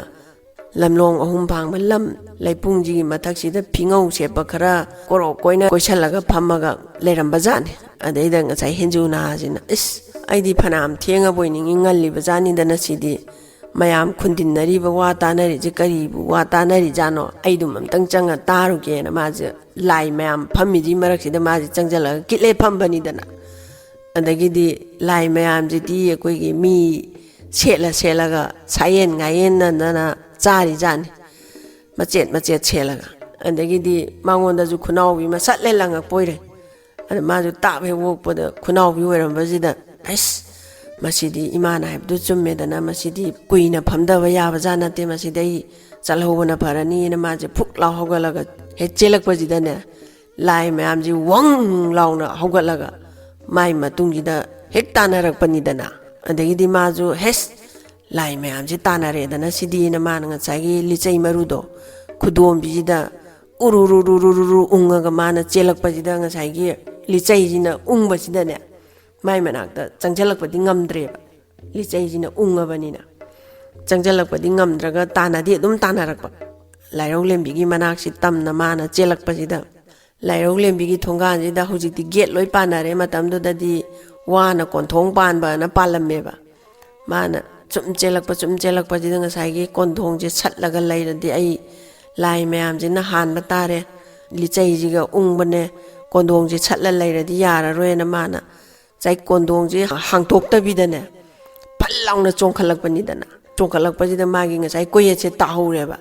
ꯂꯝꯂꯣꯡ ꯑꯍꯨꯝ ꯐꯥꯡꯕ ꯂꯝ ꯂꯩꯄꯨꯡꯁꯤꯒꯤ ꯃꯊꯛꯁꯤꯗ ꯐꯤꯉꯧ ꯁꯦꯠꯄ ꯈꯔ ꯀꯣꯔꯣꯛ ꯀꯣꯏꯅ ꯀꯣꯏꯁꯜꯂꯒ ꯐꯝꯃꯒ ꯂꯩꯔꯝꯕ ꯖꯥꯠꯅꯤ꯫ ꯑꯗꯩꯗ ꯉꯁꯥꯏ ꯍꯦꯟꯖꯨ ꯅꯍꯥꯁꯤꯅ, "ꯏꯁ, ꯑꯩꯗꯤ ꯐꯅꯌꯥꯝ ꯊꯦꯡꯉꯕꯣꯏ ꯅꯤꯡꯉꯤ, ꯉꯜꯂꯤꯕ ꯖꯥꯠꯅꯤꯗꯅ ꯁꯤꯗꯤ꯫ ꯃꯌꯥꯝ ꯈꯨꯟꯗꯤꯟꯅꯔꯤꯕ ꯋꯥ ꯇꯥꯅꯔꯤꯁꯦ ꯀꯔꯤꯕꯨ ꯋꯥ ꯇꯥꯅꯔꯤꯖꯥꯠꯅꯣ? ꯑꯩꯗꯨꯝ ꯑꯝꯇꯪ ꯆꯪꯉ ꯇꯥꯔꯨꯒꯦꯅ" ꯃꯥꯁꯦ ꯂꯥꯏ ꯃꯌꯥꯝ ꯐꯝꯃꯤꯁꯤ ꯃꯔꯛꯁꯤꯗ ꯃꯥꯁꯦ ꯆꯪꯁꯤꯜꯂꯒ ꯀꯤꯠꯂꯦ ꯐꯝꯕꯅꯤꯗꯅ꯫ ꯑꯗꯒꯤꯗꯤ ꯂꯥꯏ ꯃꯌꯥꯝꯁꯤꯗꯤ ꯑꯩꯈꯣꯏꯒꯤ ꯃꯤ ꯁꯦꯠꯂ ꯁꯦꯠꯂꯒ ꯁꯥꯌꯦꯟ ꯉꯥꯌꯦꯟꯅꯗꯅ ꯆꯥꯔꯤꯖꯥꯠꯅꯤ, ꯃꯆꯦꯠ ꯃꯆꯦꯠ ꯁꯦꯠꯂꯒ꯫ ꯑꯗꯒꯤꯗꯤ ꯃꯉꯣꯟꯗꯁꯨ ꯈꯨꯅꯥꯎꯕꯤ ꯃꯁꯠꯂꯦ ꯂꯪꯉꯛꯄ ꯑꯣꯏꯔꯦ꯫ ꯑꯗ ꯃꯥꯁꯨ ꯇꯥꯞ ꯍꯦꯛ ꯑꯣꯛꯄꯗ ꯈꯨꯅꯥꯎꯕꯤ ꯑꯣꯏꯔꯝꯕꯁꯤꯗ, "ꯑꯁ, ꯃꯁꯤꯗꯤ ꯏꯃꯥꯅ ꯍꯥꯏꯕꯗꯨ ꯆꯨꯝꯃꯦꯗꯅ, ꯃꯁꯤꯗꯤ ꯀꯨꯏꯅ ꯐꯝꯊꯕ ꯌꯥꯕ ꯖꯥꯠ ꯅꯠꯇꯦ, ꯃꯁꯤꯗ ꯑꯩ ꯆꯠꯍꯧꯕꯅ ꯐꯔꯅꯤꯅ" ꯃꯥꯁꯦ ꯐꯨꯛ ꯂꯥꯎ ꯍꯧꯒꯠꯂꯒ ꯍꯦꯛ ꯆꯦꯜꯂꯛꯄꯁꯤꯗꯅꯦ, ꯂꯥꯏ ꯃꯌꯥꯝꯁꯤ ꯋꯪ ꯂꯥꯎꯅ ꯍꯧꯒꯠꯂꯒ ꯃꯥꯏ ꯃꯇꯨꯡꯁꯤꯗ ꯍꯦꯛ ꯇꯥꯟꯅꯔꯛꯄꯅꯤꯗꯅ꯫ ꯑꯗꯒꯤꯗꯤ ꯃꯥꯁꯨ, "ꯍꯦꯁ, ꯂꯥꯏ ꯃꯌꯥꯝꯁꯤ ꯇꯥꯟꯅꯔꯦꯗꯅ ꯁꯤꯗꯤꯅ" ꯃꯥꯅ ꯉꯁꯥꯏꯒꯤ ꯂꯤꯆꯩ ꯃꯔꯨꯗꯣ ꯈꯨꯗꯣꯝꯕꯤꯁꯤꯗ ꯎꯔꯨꯔꯨꯔꯨꯔꯨꯔꯨ ꯎꯪꯉꯒ ꯃꯥꯅ ꯆꯦꯜꯂꯛꯄꯁꯤꯗ, ꯉꯁꯥꯏꯒꯤ ꯂꯤꯆꯩꯁꯤꯅ ꯎꯪꯕꯁꯤꯗꯅꯦ, ꯃꯥꯏ ꯃꯅꯥꯛꯇ ꯆꯪꯁꯤꯜꯂꯛꯄꯗꯤ ꯉꯝꯗ꯭ꯔꯦꯕ꯫ ꯂꯤꯆꯩꯁꯤꯅ ꯎꯪꯉꯕꯅꯤꯅ ꯆꯪꯁꯤꯜꯂꯛꯄꯗꯤ ꯉꯝꯗ꯭ꯔꯒ ꯇꯥꯟꯅꯗꯤ ꯑꯗꯨꯝ ꯇꯥꯟꯅꯔꯛꯄ꯫ ꯂꯥꯏꯔꯧꯂꯦꯝꯕꯤꯒꯤ ꯃꯅꯥꯛꯁꯤ ꯇꯝꯅ ꯃꯥꯅ ꯆꯦꯜꯂꯛꯄꯁꯤꯗ, ꯂꯥꯏꯔꯧꯂꯦꯝꯕꯤꯒꯤ ꯊꯣꯡꯒꯥꯟꯁꯤꯗ ꯍꯧꯖꯤꯛꯇꯤ ꯒꯦꯠ ꯂꯣꯏ ꯄꯥꯟꯅꯔꯦ, ꯃꯇꯝꯗꯨꯗꯗꯤ ꯋꯥꯅ ꯀꯣꯟꯊꯣꯡ ꯄꯥꯟꯕꯅ ꯄꯥꯜꯂꯝꯃꯦꯕ꯫ ꯃꯥꯅ ꯁꯨꯝ ꯆꯦꯜꯂꯛꯄ, ꯁꯨꯝ ꯆꯦꯜꯂꯛꯄꯁꯤꯗ ꯉꯁꯥꯏꯒꯤ ꯀꯣꯟꯊꯣꯡꯁꯦ ꯁꯠꯂꯒ ꯂꯩꯔꯗꯤ ꯑꯩ ꯂꯥꯏ ꯃꯌꯥꯝꯁꯤꯅ ꯍꯥꯟꯕ ꯇꯥꯔꯦ, ꯂꯤꯆꯩꯁꯤꯒ ꯎꯪꯕꯅꯦ, ꯀꯣꯟꯊꯣꯡꯁꯦ ꯁꯠꯂ ꯂꯩꯔꯗꯤ ꯌꯥꯔꯔꯣꯏꯅ ꯃꯥꯅ ꯉꯁꯥꯏ ꯀꯣꯟꯊꯣꯡꯁꯦ ꯍꯥꯡꯇꯣꯛꯇꯕꯤꯗꯅꯦ, ꯐꯜ ꯂꯥꯎꯅ ꯆꯣꯡꯈꯠꯂꯛꯄꯅꯤꯗꯅ꯫ ꯆꯣꯡꯈꯠꯂꯛꯄꯁꯤꯗ ꯃꯥꯒꯤ ꯉꯁꯥꯏ ꯀꯣꯌꯦꯠꯁꯦ ꯇꯥꯍꯧꯔꯦꯕ꯫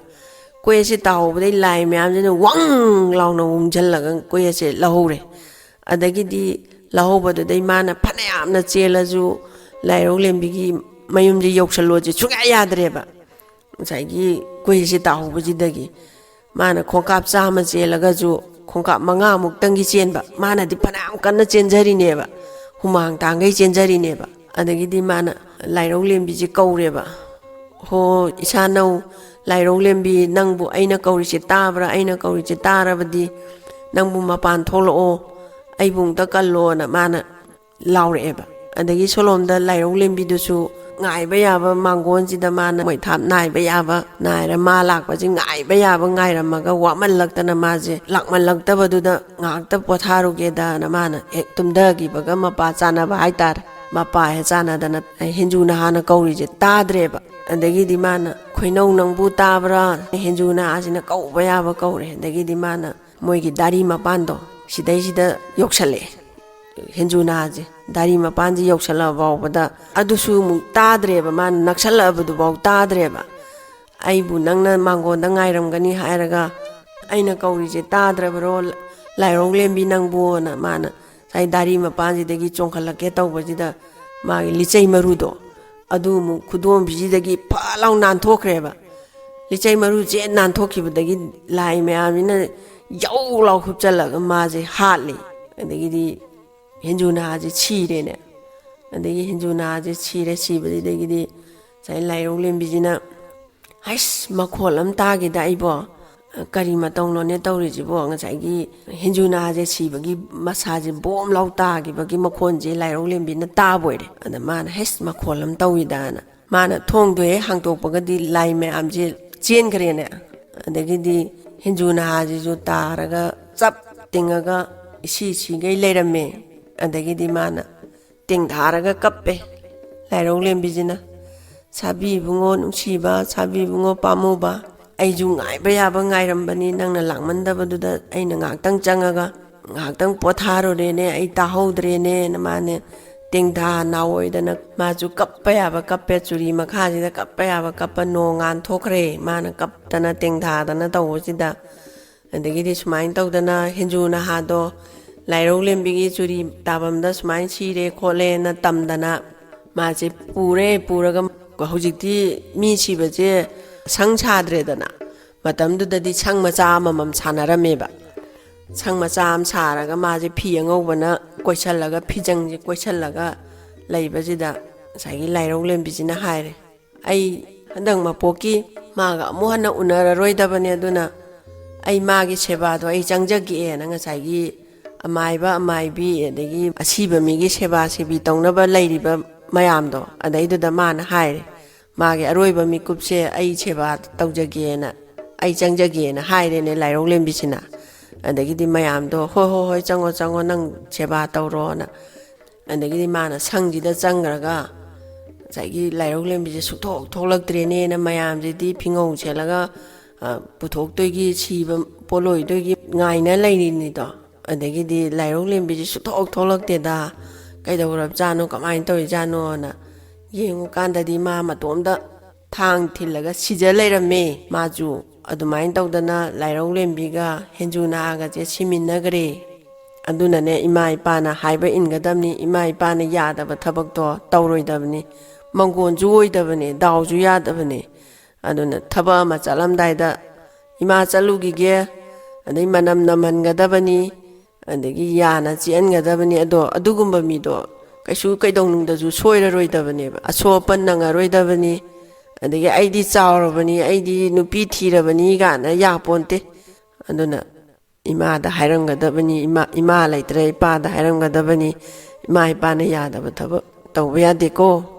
ꯀꯣꯌꯦꯠꯁꯦ ꯇꯥꯍꯧꯕꯗꯩ ꯂꯥꯏ ꯃꯌꯥꯝꯁꯤꯅ ꯋꯪ ꯂꯥꯎꯅ ꯎꯝꯁꯤꯜꯂꯒ ꯀꯣꯌꯦꯠꯁꯦ ꯂꯧꯍꯧꯔꯦ꯫ ꯑꯗꯒꯤꯗꯤ ꯂꯧꯍꯧꯕꯗꯨꯗꯩ ꯃꯥꯅ ꯐꯅꯌꯥꯝꯅ ꯆꯦꯜꯂꯁꯨ ꯂꯥꯏꯔꯧꯂꯦꯝꯕꯤꯒꯤ ꯃꯌꯨꯝꯁꯦ ꯌꯧꯁꯜꯂꯣꯁꯦ ꯁꯨꯡꯌꯥ ꯌꯥꯗ꯭ꯔꯦꯕ꯫ ꯉꯁꯥꯏꯒꯤ ꯀꯣꯌꯦꯠꯁꯦ ꯇꯥꯍꯧꯕꯁꯤꯗꯒꯤ ꯃꯥꯅ ꯈꯣꯡꯀꯥꯞ ꯆꯥꯝꯃ ꯆꯦꯜꯂꯒꯁꯨ ꯈꯣꯡꯀꯥꯞ ꯃꯉꯥꯃꯨꯛꯇꯪꯒꯤ ꯆꯦꯟꯕ꯫ ꯃꯥꯅꯗꯤ ꯐꯅꯌꯥꯝ ꯀꯟꯅ ꯆꯦꯟꯖꯔꯤꯅꯦꯕ, ꯍꯨꯃꯥꯡ ꯇꯥꯡꯈꯩ ꯆꯦꯟꯖꯔꯤꯅꯦꯕ꯫ ꯑꯗꯒꯤꯗꯤ ꯃꯥꯅ ꯂꯥꯏꯔꯧꯂꯦꯝꯕꯤꯁꯦ ꯀꯧꯔꯦꯕ, "ꯍꯣ, ꯏꯁꯥꯅꯧ ꯂꯥꯏꯔꯧꯂꯦꯝꯕꯤ, ꯅꯪꯕꯨ ꯑꯩꯅ ꯀꯧꯔꯤꯁꯦ ꯇꯥꯕ꯭ꯔꯥ? ꯑꯩꯅ ꯀꯧꯔꯤꯁꯦ ꯇꯥꯔꯕꯗꯤ ꯅꯪꯕꯨ ꯃꯄꯥꯟ ꯊꯣꯛꯂꯛꯑꯣ, ꯑꯩꯕꯨ ꯑꯝꯇ ꯀꯜꯂꯣꯅ" ꯃꯥꯅ ꯂꯥꯎꯔꯛꯑꯦꯕ꯫ ꯑꯗꯒꯤ ꯁꯣꯂꯣꯝꯗ ꯂꯥꯏꯔꯧꯂꯦꯝꯕꯤꯗꯨꯁꯨ ꯉꯥꯏꯕ ꯌꯥꯕ ꯃꯥꯡꯒꯣꯟꯁꯤꯗ ꯃꯥꯅ ꯃꯩꯊꯥꯞ ꯅꯥꯏꯕ ꯌꯥꯕ ꯅꯥꯏꯔ, ꯃꯥ ꯂꯥꯛꯄꯁꯤ ꯉꯥꯏꯕ ꯌꯥꯕ ꯉꯥꯏꯔꯝꯃꯒ, ꯋꯥꯃꯜꯂꯛꯇꯅ ꯃꯥꯁꯦ ꯂꯥꯛꯃꯜꯂꯛꯇꯕꯗꯨꯗ ꯉꯥꯏꯍꯥꯛꯇ ꯄꯣꯊꯥꯔꯨꯒꯦꯗꯅ ꯃꯥꯅ ꯍꯦꯛ ꯇꯨꯝꯊꯈꯤꯕꯒ, ꯃꯄꯥ ꯆꯥꯟꯅꯕ ꯍꯥꯏꯇꯥꯔꯦ, ꯃꯄꯥ ꯍꯦꯛ ꯆꯥꯟꯅꯗꯅ ꯍꯦꯟꯖꯨ ꯅꯍꯥꯅ ꯀꯧꯔꯤꯁꯦ ꯇꯥꯗ꯭ꯔꯦꯕ꯫ ꯑꯗꯒꯤꯗꯤ ꯃꯥꯅ, "ꯈꯣꯏꯅꯧ ꯅꯪꯕꯨ ꯇꯥꯕ꯭ꯔꯥ? ꯍꯦꯟꯖꯨ ꯅꯍꯥꯁꯤꯅ ꯀꯧꯕ ꯌꯥꯕ ꯀꯧꯔꯦ꯫" ꯑꯗꯒꯤꯗꯤ ꯃꯥꯅ ꯃꯣꯏꯒꯤ ꯗꯥꯔꯤ ꯃꯄꯥꯟꯗꯣ ꯁꯤꯗꯩꯁꯤꯗ ꯌꯧꯁꯜꯂꯛꯑꯦ꯫ ꯍꯦꯟꯖꯨ ꯅꯍꯥꯁꯦ ꯗꯥꯔꯤ ꯃꯄꯥꯟꯁꯤ ꯌꯧꯁꯜꯂꯛꯑ ꯐꯥꯎꯕꯗ ꯑꯗꯨꯁꯨ ꯑꯃꯨꯛ ꯇꯥꯗ꯭ꯔꯦꯕ, ꯃꯥꯅ ꯅꯛꯁꯜꯂꯛꯑꯕꯗꯨꯐꯥꯎ ꯇꯥꯗ꯭ꯔꯦꯕ꯫ "ꯑꯩꯕꯨ ꯅꯪꯅ ꯃꯥꯡꯒꯣꯟꯗ ꯉꯥꯏꯔꯝꯒꯅꯤ ꯍꯥꯏꯔꯒ ꯑꯩꯅ ꯀꯧꯔꯤꯁꯦ ꯇꯥꯗ꯭ꯔꯕꯔꯣ, ꯂꯥꯏꯔꯧ ꯂꯦꯝꯕꯤ ꯅꯪꯕꯨꯅ?" ꯃꯥꯅ ꯉꯁꯥꯏ ꯗꯥꯔꯤ ꯃꯄꯥꯟꯁꯤꯗꯒꯤ ꯆꯣꯡꯈꯠꯂꯛꯀꯦ ꯇꯧꯕꯁꯤꯗ, ꯃꯥꯒꯤ ꯂꯤꯆꯩ ꯃꯔꯨꯗꯣ ꯑꯗꯨ ꯑꯃꯨꯛ ꯈꯨꯗꯣꯝꯕꯤꯁꯤꯗꯒꯤ ꯐ ꯂꯥꯎ ꯅꯥꯟꯊꯣꯛꯈ꯭ꯔꯦꯕ꯫ ꯂꯤꯆꯩ ꯃꯔꯨ ꯆꯦꯠ ꯅꯥꯟꯊꯣꯛꯈꯤꯕꯗꯒꯤ ꯂꯥꯏ ꯃꯌꯥꯝꯁꯤꯅ ꯌꯧ ꯂꯥꯎ ꯍꯨꯞꯆꯜꯂꯒ ꯃꯥꯁꯦ ꯍꯥꯠꯂꯦ꯫ ꯑꯗꯒꯤꯗꯤ ꯍꯦꯟꯖꯨ ꯅꯍꯥꯁꯦ ꯁꯤꯔꯦꯅꯦ꯫ ꯑꯗꯒꯤ ꯍꯦꯟꯖꯨ ꯅꯍꯥꯁꯦ ꯁꯤꯔꯦ꯫ ꯁꯤꯕꯁꯤꯗꯒꯤꯗꯤ ꯉꯁꯥꯏ ꯂꯥꯏꯔꯧ ꯂꯦꯝꯕꯤꯁꯤꯅ, "ꯍꯩꯁ, ꯃꯈꯣꯜ ꯑꯃ ꯇꯥꯈꯤꯗ ꯑꯩꯕꯣ, ꯀꯔꯤ ꯃꯇꯧꯅꯣꯅꯦ ꯇꯧꯔꯤꯁꯤꯕꯣ?" ꯉꯁꯥꯏꯒꯤ ꯍꯦꯟꯖꯨ ꯅꯍꯥꯁꯦ ꯁꯤꯕꯒꯤ ꯃꯁꯥꯁꯦ ꯕꯣꯝ ꯂꯥꯎ ꯇꯥꯈꯤꯕꯒꯤ ꯃꯈꯣꯟꯁꯦ ꯂꯥꯏꯔꯧ ꯂꯦꯝꯕꯤꯅ ꯇꯥꯕ ꯑꯣꯏꯔꯦ꯫ ꯑꯗ ꯃꯥꯅ, "ꯍꯩꯁ, ꯃꯈꯣꯜ ꯑꯃ ꯇꯧꯏꯗꯅ", ꯃꯥꯅ ꯊꯣꯡꯗꯣ ꯍꯦꯛ ꯍꯥꯡꯇꯣꯛꯄꯒꯗꯤ ꯂꯥꯏ ꯃꯌꯥꯝꯁꯦ ꯆꯦꯟꯈ꯭ꯔꯦꯅꯦ꯫ ꯑꯗꯒꯤꯗꯤ ꯍꯦꯟꯖꯨ ꯅꯍꯥꯁꯤꯁꯨ ꯇꯥꯔꯒ ꯆꯞ ꯇꯤꯡꯉꯒ ꯏꯁꯤ ꯁꯤꯒꯩ ꯂꯩꯔꯝꯃꯦ꯫ ꯑꯗꯒꯤꯗꯤ ꯃꯥꯅ ꯇꯦꯡꯊꯥꯔꯒ ꯀꯞꯄꯦ꯫ ꯂꯥꯏꯔꯧ ꯂꯦꯝꯕꯤꯁꯤꯅ, "ꯁꯥꯕꯤ ꯏꯕꯨꯡꯉꯣ ꯅꯨꯡꯁꯤꯕ, ꯁꯥꯕꯤ ꯏꯕꯨꯡꯉꯣ ꯄꯥꯝꯃꯨꯕ, ꯑꯩꯁꯨ ꯉꯥꯏꯕ ꯌꯥꯕ ꯉꯥꯏꯔꯝꯕꯅꯤ, ꯅꯪꯅ ꯂꯥꯛꯃꯟꯗꯕꯗꯨꯗ ꯑꯩꯅ ꯉꯥꯏꯍꯥꯛꯇꯪ ꯆꯪꯉꯒ ꯉꯥꯏꯍꯥꯛꯇꯪ ꯄꯣꯊꯥꯔꯨꯔꯦꯅꯦ, ꯑꯩ ꯇꯥꯍꯧꯗ꯭ꯔꯦꯅꯦꯅ" ꯃꯥꯅꯦ ꯇꯦꯡꯊꯥ ꯅꯥꯑꯣꯏꯗꯅ ꯃꯥꯁꯨ ꯀꯞꯄ ꯌꯥꯕ ꯀꯞꯄꯦ, ꯆꯨꯔꯤ ꯃꯈꯥꯁꯤꯗ ꯀꯞꯄ ꯌꯥꯕ ꯀꯞꯄ, ꯅꯣꯡ ꯉꯥꯟ ꯊꯣꯛꯈ꯭ꯔꯦ꯫ ꯃꯥꯅ ꯀꯞꯇꯅ ꯇꯦꯡꯊꯥꯗꯅ ꯇꯧꯕꯁꯤꯗ, ꯑꯗꯒꯤꯗꯤ ꯁꯨꯃꯥꯏꯅ ꯇꯧꯗꯅ ꯍꯦꯟꯖꯨ ꯅꯍꯥꯗꯣ ꯂꯥꯏꯔꯧ ꯂꯦꯝꯕꯤꯒꯤ ꯆꯨꯔꯤ ꯇꯥꯐꯝꯗ ꯁꯨꯃꯥꯏꯅ ꯁꯤꯔꯦ ꯈꯣꯠꯂꯦꯅ ꯇꯝꯗꯅ ꯃꯥꯁꯦ ꯄꯨꯔꯦ꯫ ꯄꯨꯔꯒ ꯍꯧꯖꯤꯛꯇꯤ ꯃꯤ ꯁꯤꯕꯁꯦ ꯁꯪ ꯁꯥꯗ꯭ꯔꯦꯗꯅ, ꯃꯇꯝꯗꯨꯗꯗꯤ ꯁꯪ ꯃꯆꯥ ꯑꯃꯃꯝ ꯁꯥꯟꯅꯔꯝꯃꯦꯕ꯫ ꯁꯪ ꯃꯆꯥ ꯑꯃ ꯁꯥꯔꯒ ꯃꯥꯁꯦ ꯐꯤ ꯑꯉꯧꯕꯅ ꯀꯣꯏꯁꯜꯂꯒ, ꯐꯤꯖꯪꯁꯦ ꯀꯣꯏꯁꯜꯂꯒ ꯂꯩꯕꯁꯤꯗ ꯉꯁꯥꯏꯒꯤ ꯂꯥꯏꯔꯧ ꯂꯦꯝꯕꯤꯁꯤꯅ ꯍꯥꯏꯔꯦ, "ꯑꯩ ꯍꯟꯗꯛ ꯃꯄꯣꯛꯀꯤ ꯃꯥꯒ ꯑꯃꯨꯛ ꯍꯟꯅ ꯎꯅꯔꯔꯣꯏꯗꯕꯅꯦ, ꯑꯗꯨꯅ ꯑꯩ ꯃꯥꯒꯤ ꯁꯦꯕꯥꯗꯣ ꯑꯩ ꯆꯪꯖꯒꯦꯅ" ꯉꯁꯥꯏꯒꯤ ꯑꯃꯥꯏꯕ ꯑꯃꯥꯏꯕꯤ ꯑꯗꯒꯤ ꯑꯁꯤꯕ ꯃꯤꯒꯤ ꯁꯦꯕꯥ ꯁꯦꯕꯤ ꯇꯧꯅꯕ ꯂꯩꯔꯤꯕ ꯃꯌꯥꯝꯗꯣ꯫ ꯑꯗꯩꯗꯨꯗ ꯃꯥꯅ ꯍꯥꯏꯔꯦ, ꯃꯥꯒꯤ ꯑꯔꯣꯏꯕ ꯃꯤꯀꯨꯞꯁꯦ ꯑꯩ ꯁꯦꯕꯥ ꯇꯧꯖꯒꯦꯅ, ꯑꯩ ꯆꯪꯖꯒꯦꯅ ꯍꯥꯏꯔꯦꯅꯦ ꯂꯥꯏꯔꯧꯂꯦꯝꯕꯤꯁꯤꯅ꯫ ꯑꯗꯒꯤꯗꯤ ꯃꯌꯥꯝꯗꯣ, "ꯍꯣꯏ, ꯍꯣꯏ, ꯍꯣꯏ, ꯆꯪꯉꯣ, ꯆꯪꯉꯣ, ꯅꯪ ꯁꯦꯕꯥ ꯇꯧꯔꯣꯅ"꯫ ꯑꯗꯒꯤꯗꯤ ꯃꯥꯅ ꯁꯪꯁꯤꯗ ꯆꯪꯈ꯭ꯔꯒ ꯉꯁꯥꯏꯒꯤ ꯂꯥꯏꯔꯧꯂꯦꯝꯕꯤꯁꯦ ꯁꯨꯛꯊꯣꯛ ꯊꯣꯛꯂꯛꯇ꯭ꯔꯦꯅꯦꯅ ꯃꯌꯥꯝꯁꯤꯗꯤ ꯐꯤꯉꯧ ꯁꯦꯠꯂꯒ, ꯑ, ꯄꯨꯊꯣꯛꯇꯣꯏꯒꯤ, ꯁꯤꯕ ꯄꯣꯠꯂꯣꯏꯗꯣꯏꯒꯤ ꯉꯥꯏꯅ ꯂꯩꯔꯤꯅꯤꯗꯣ꯫ ꯑꯗꯒꯤꯗꯤ ꯂꯥꯏꯔꯧꯂꯦꯝꯕꯤꯁꯦ ꯁꯨꯛꯊꯣꯛ ꯊꯣꯛꯂꯛꯇꯦꯗ, ꯀꯩꯗꯧꯔꯕꯖꯥꯠꯅꯣ, ꯀꯃꯥꯏꯅ ꯇꯧꯔꯤꯖꯥꯠꯅꯣꯅ ꯌꯦꯡꯉꯨꯀꯥꯟꯗꯗꯤ ꯃꯥ ꯃꯇꯣꯝꯗ ꯊꯥꯡ ꯊꯤꯜꯂꯒ ꯁꯤꯖ ꯂꯩꯔꯝꯃꯦ꯫ ꯃꯥꯁꯨ ꯑꯗꯨꯃꯥꯏꯅ ꯇꯧꯗꯅ ꯂꯥꯏꯔꯧꯂꯦꯝꯕꯤꯒ ꯍꯦꯟꯖꯨ ꯅꯥꯒꯁꯦ ꯁꯤꯃꯤꯟꯅꯈ꯭ꯔꯦ꯫ ꯑꯗꯨꯅꯅꯦ, ꯏꯃꯥ ꯏꯄꯥꯅ ꯍꯥꯏꯕ ꯏꯟꯒꯗꯕꯅꯤ, ꯏꯃꯥ ꯏꯄꯥꯅ ꯌꯥꯗꯕ ꯊꯕꯛꯇꯣ ꯇꯧꯔꯣꯏꯗꯕꯅꯤ꯫ ꯃꯪꯒꯣꯟꯁꯨ ꯑꯣꯏꯗꯕꯅꯦ, ꯗꯥꯎꯁꯨ ꯌꯥꯗꯕꯅꯦ꯫ ꯑꯗꯨꯅ ꯊꯕꯛ ꯑꯃ ꯆꯠꯂꯝꯗꯥꯏꯗ, "ꯏꯃꯥ, ꯆꯠꯂꯨꯈꯤꯒꯦ", ꯑꯗꯩ ꯃꯅꯝ ꯅꯝꯍꯟꯒꯗꯕꯅꯤ, ꯑꯗꯒꯤ ꯌꯥꯅ ꯆꯤꯛꯍꯟꯒꯗꯕꯅꯤ꯫ ꯑꯗꯣ ꯑꯗꯨꯒꯨꯝꯕ ꯃꯤꯗꯣ ꯀꯩꯁꯨ ꯀꯩꯗꯧꯅꯨꯡꯗꯁꯨ ꯁꯣꯏꯔꯔꯣꯏꯗꯕꯅꯦꯕ, ꯑꯁꯣꯛ ꯑꯄꯟ ꯅꯪꯉꯔꯣꯏꯗꯕꯅꯤ꯫ ꯑꯗꯒꯤ "ꯑꯩꯗꯤ ꯆꯥꯎꯔꯕꯅꯤ, ꯑꯩꯗꯤ ꯅꯨꯄꯤ ꯊꯤꯔꯕꯅꯤ" ꯀꯥꯏꯅ ꯌꯥꯄꯣꯟꯇꯦ꯫ ꯑꯗꯨꯅ ꯏꯃꯥꯗ ꯍꯥꯏꯔꯝꯒꯗꯕꯅꯤ, ꯏꯃꯥ, ꯏꯃꯥ ꯂꯩꯇ꯭ꯔꯦ ꯏꯄꯥꯗ ꯍꯥꯏꯔꯝꯒꯗꯕꯅꯤ꯫ ꯏꯃꯥ ꯏꯄꯥꯅ ꯌꯥꯗꯕ ꯊꯕꯛ ꯇꯧꯕ ꯌꯥꯗꯦꯀꯣ꯫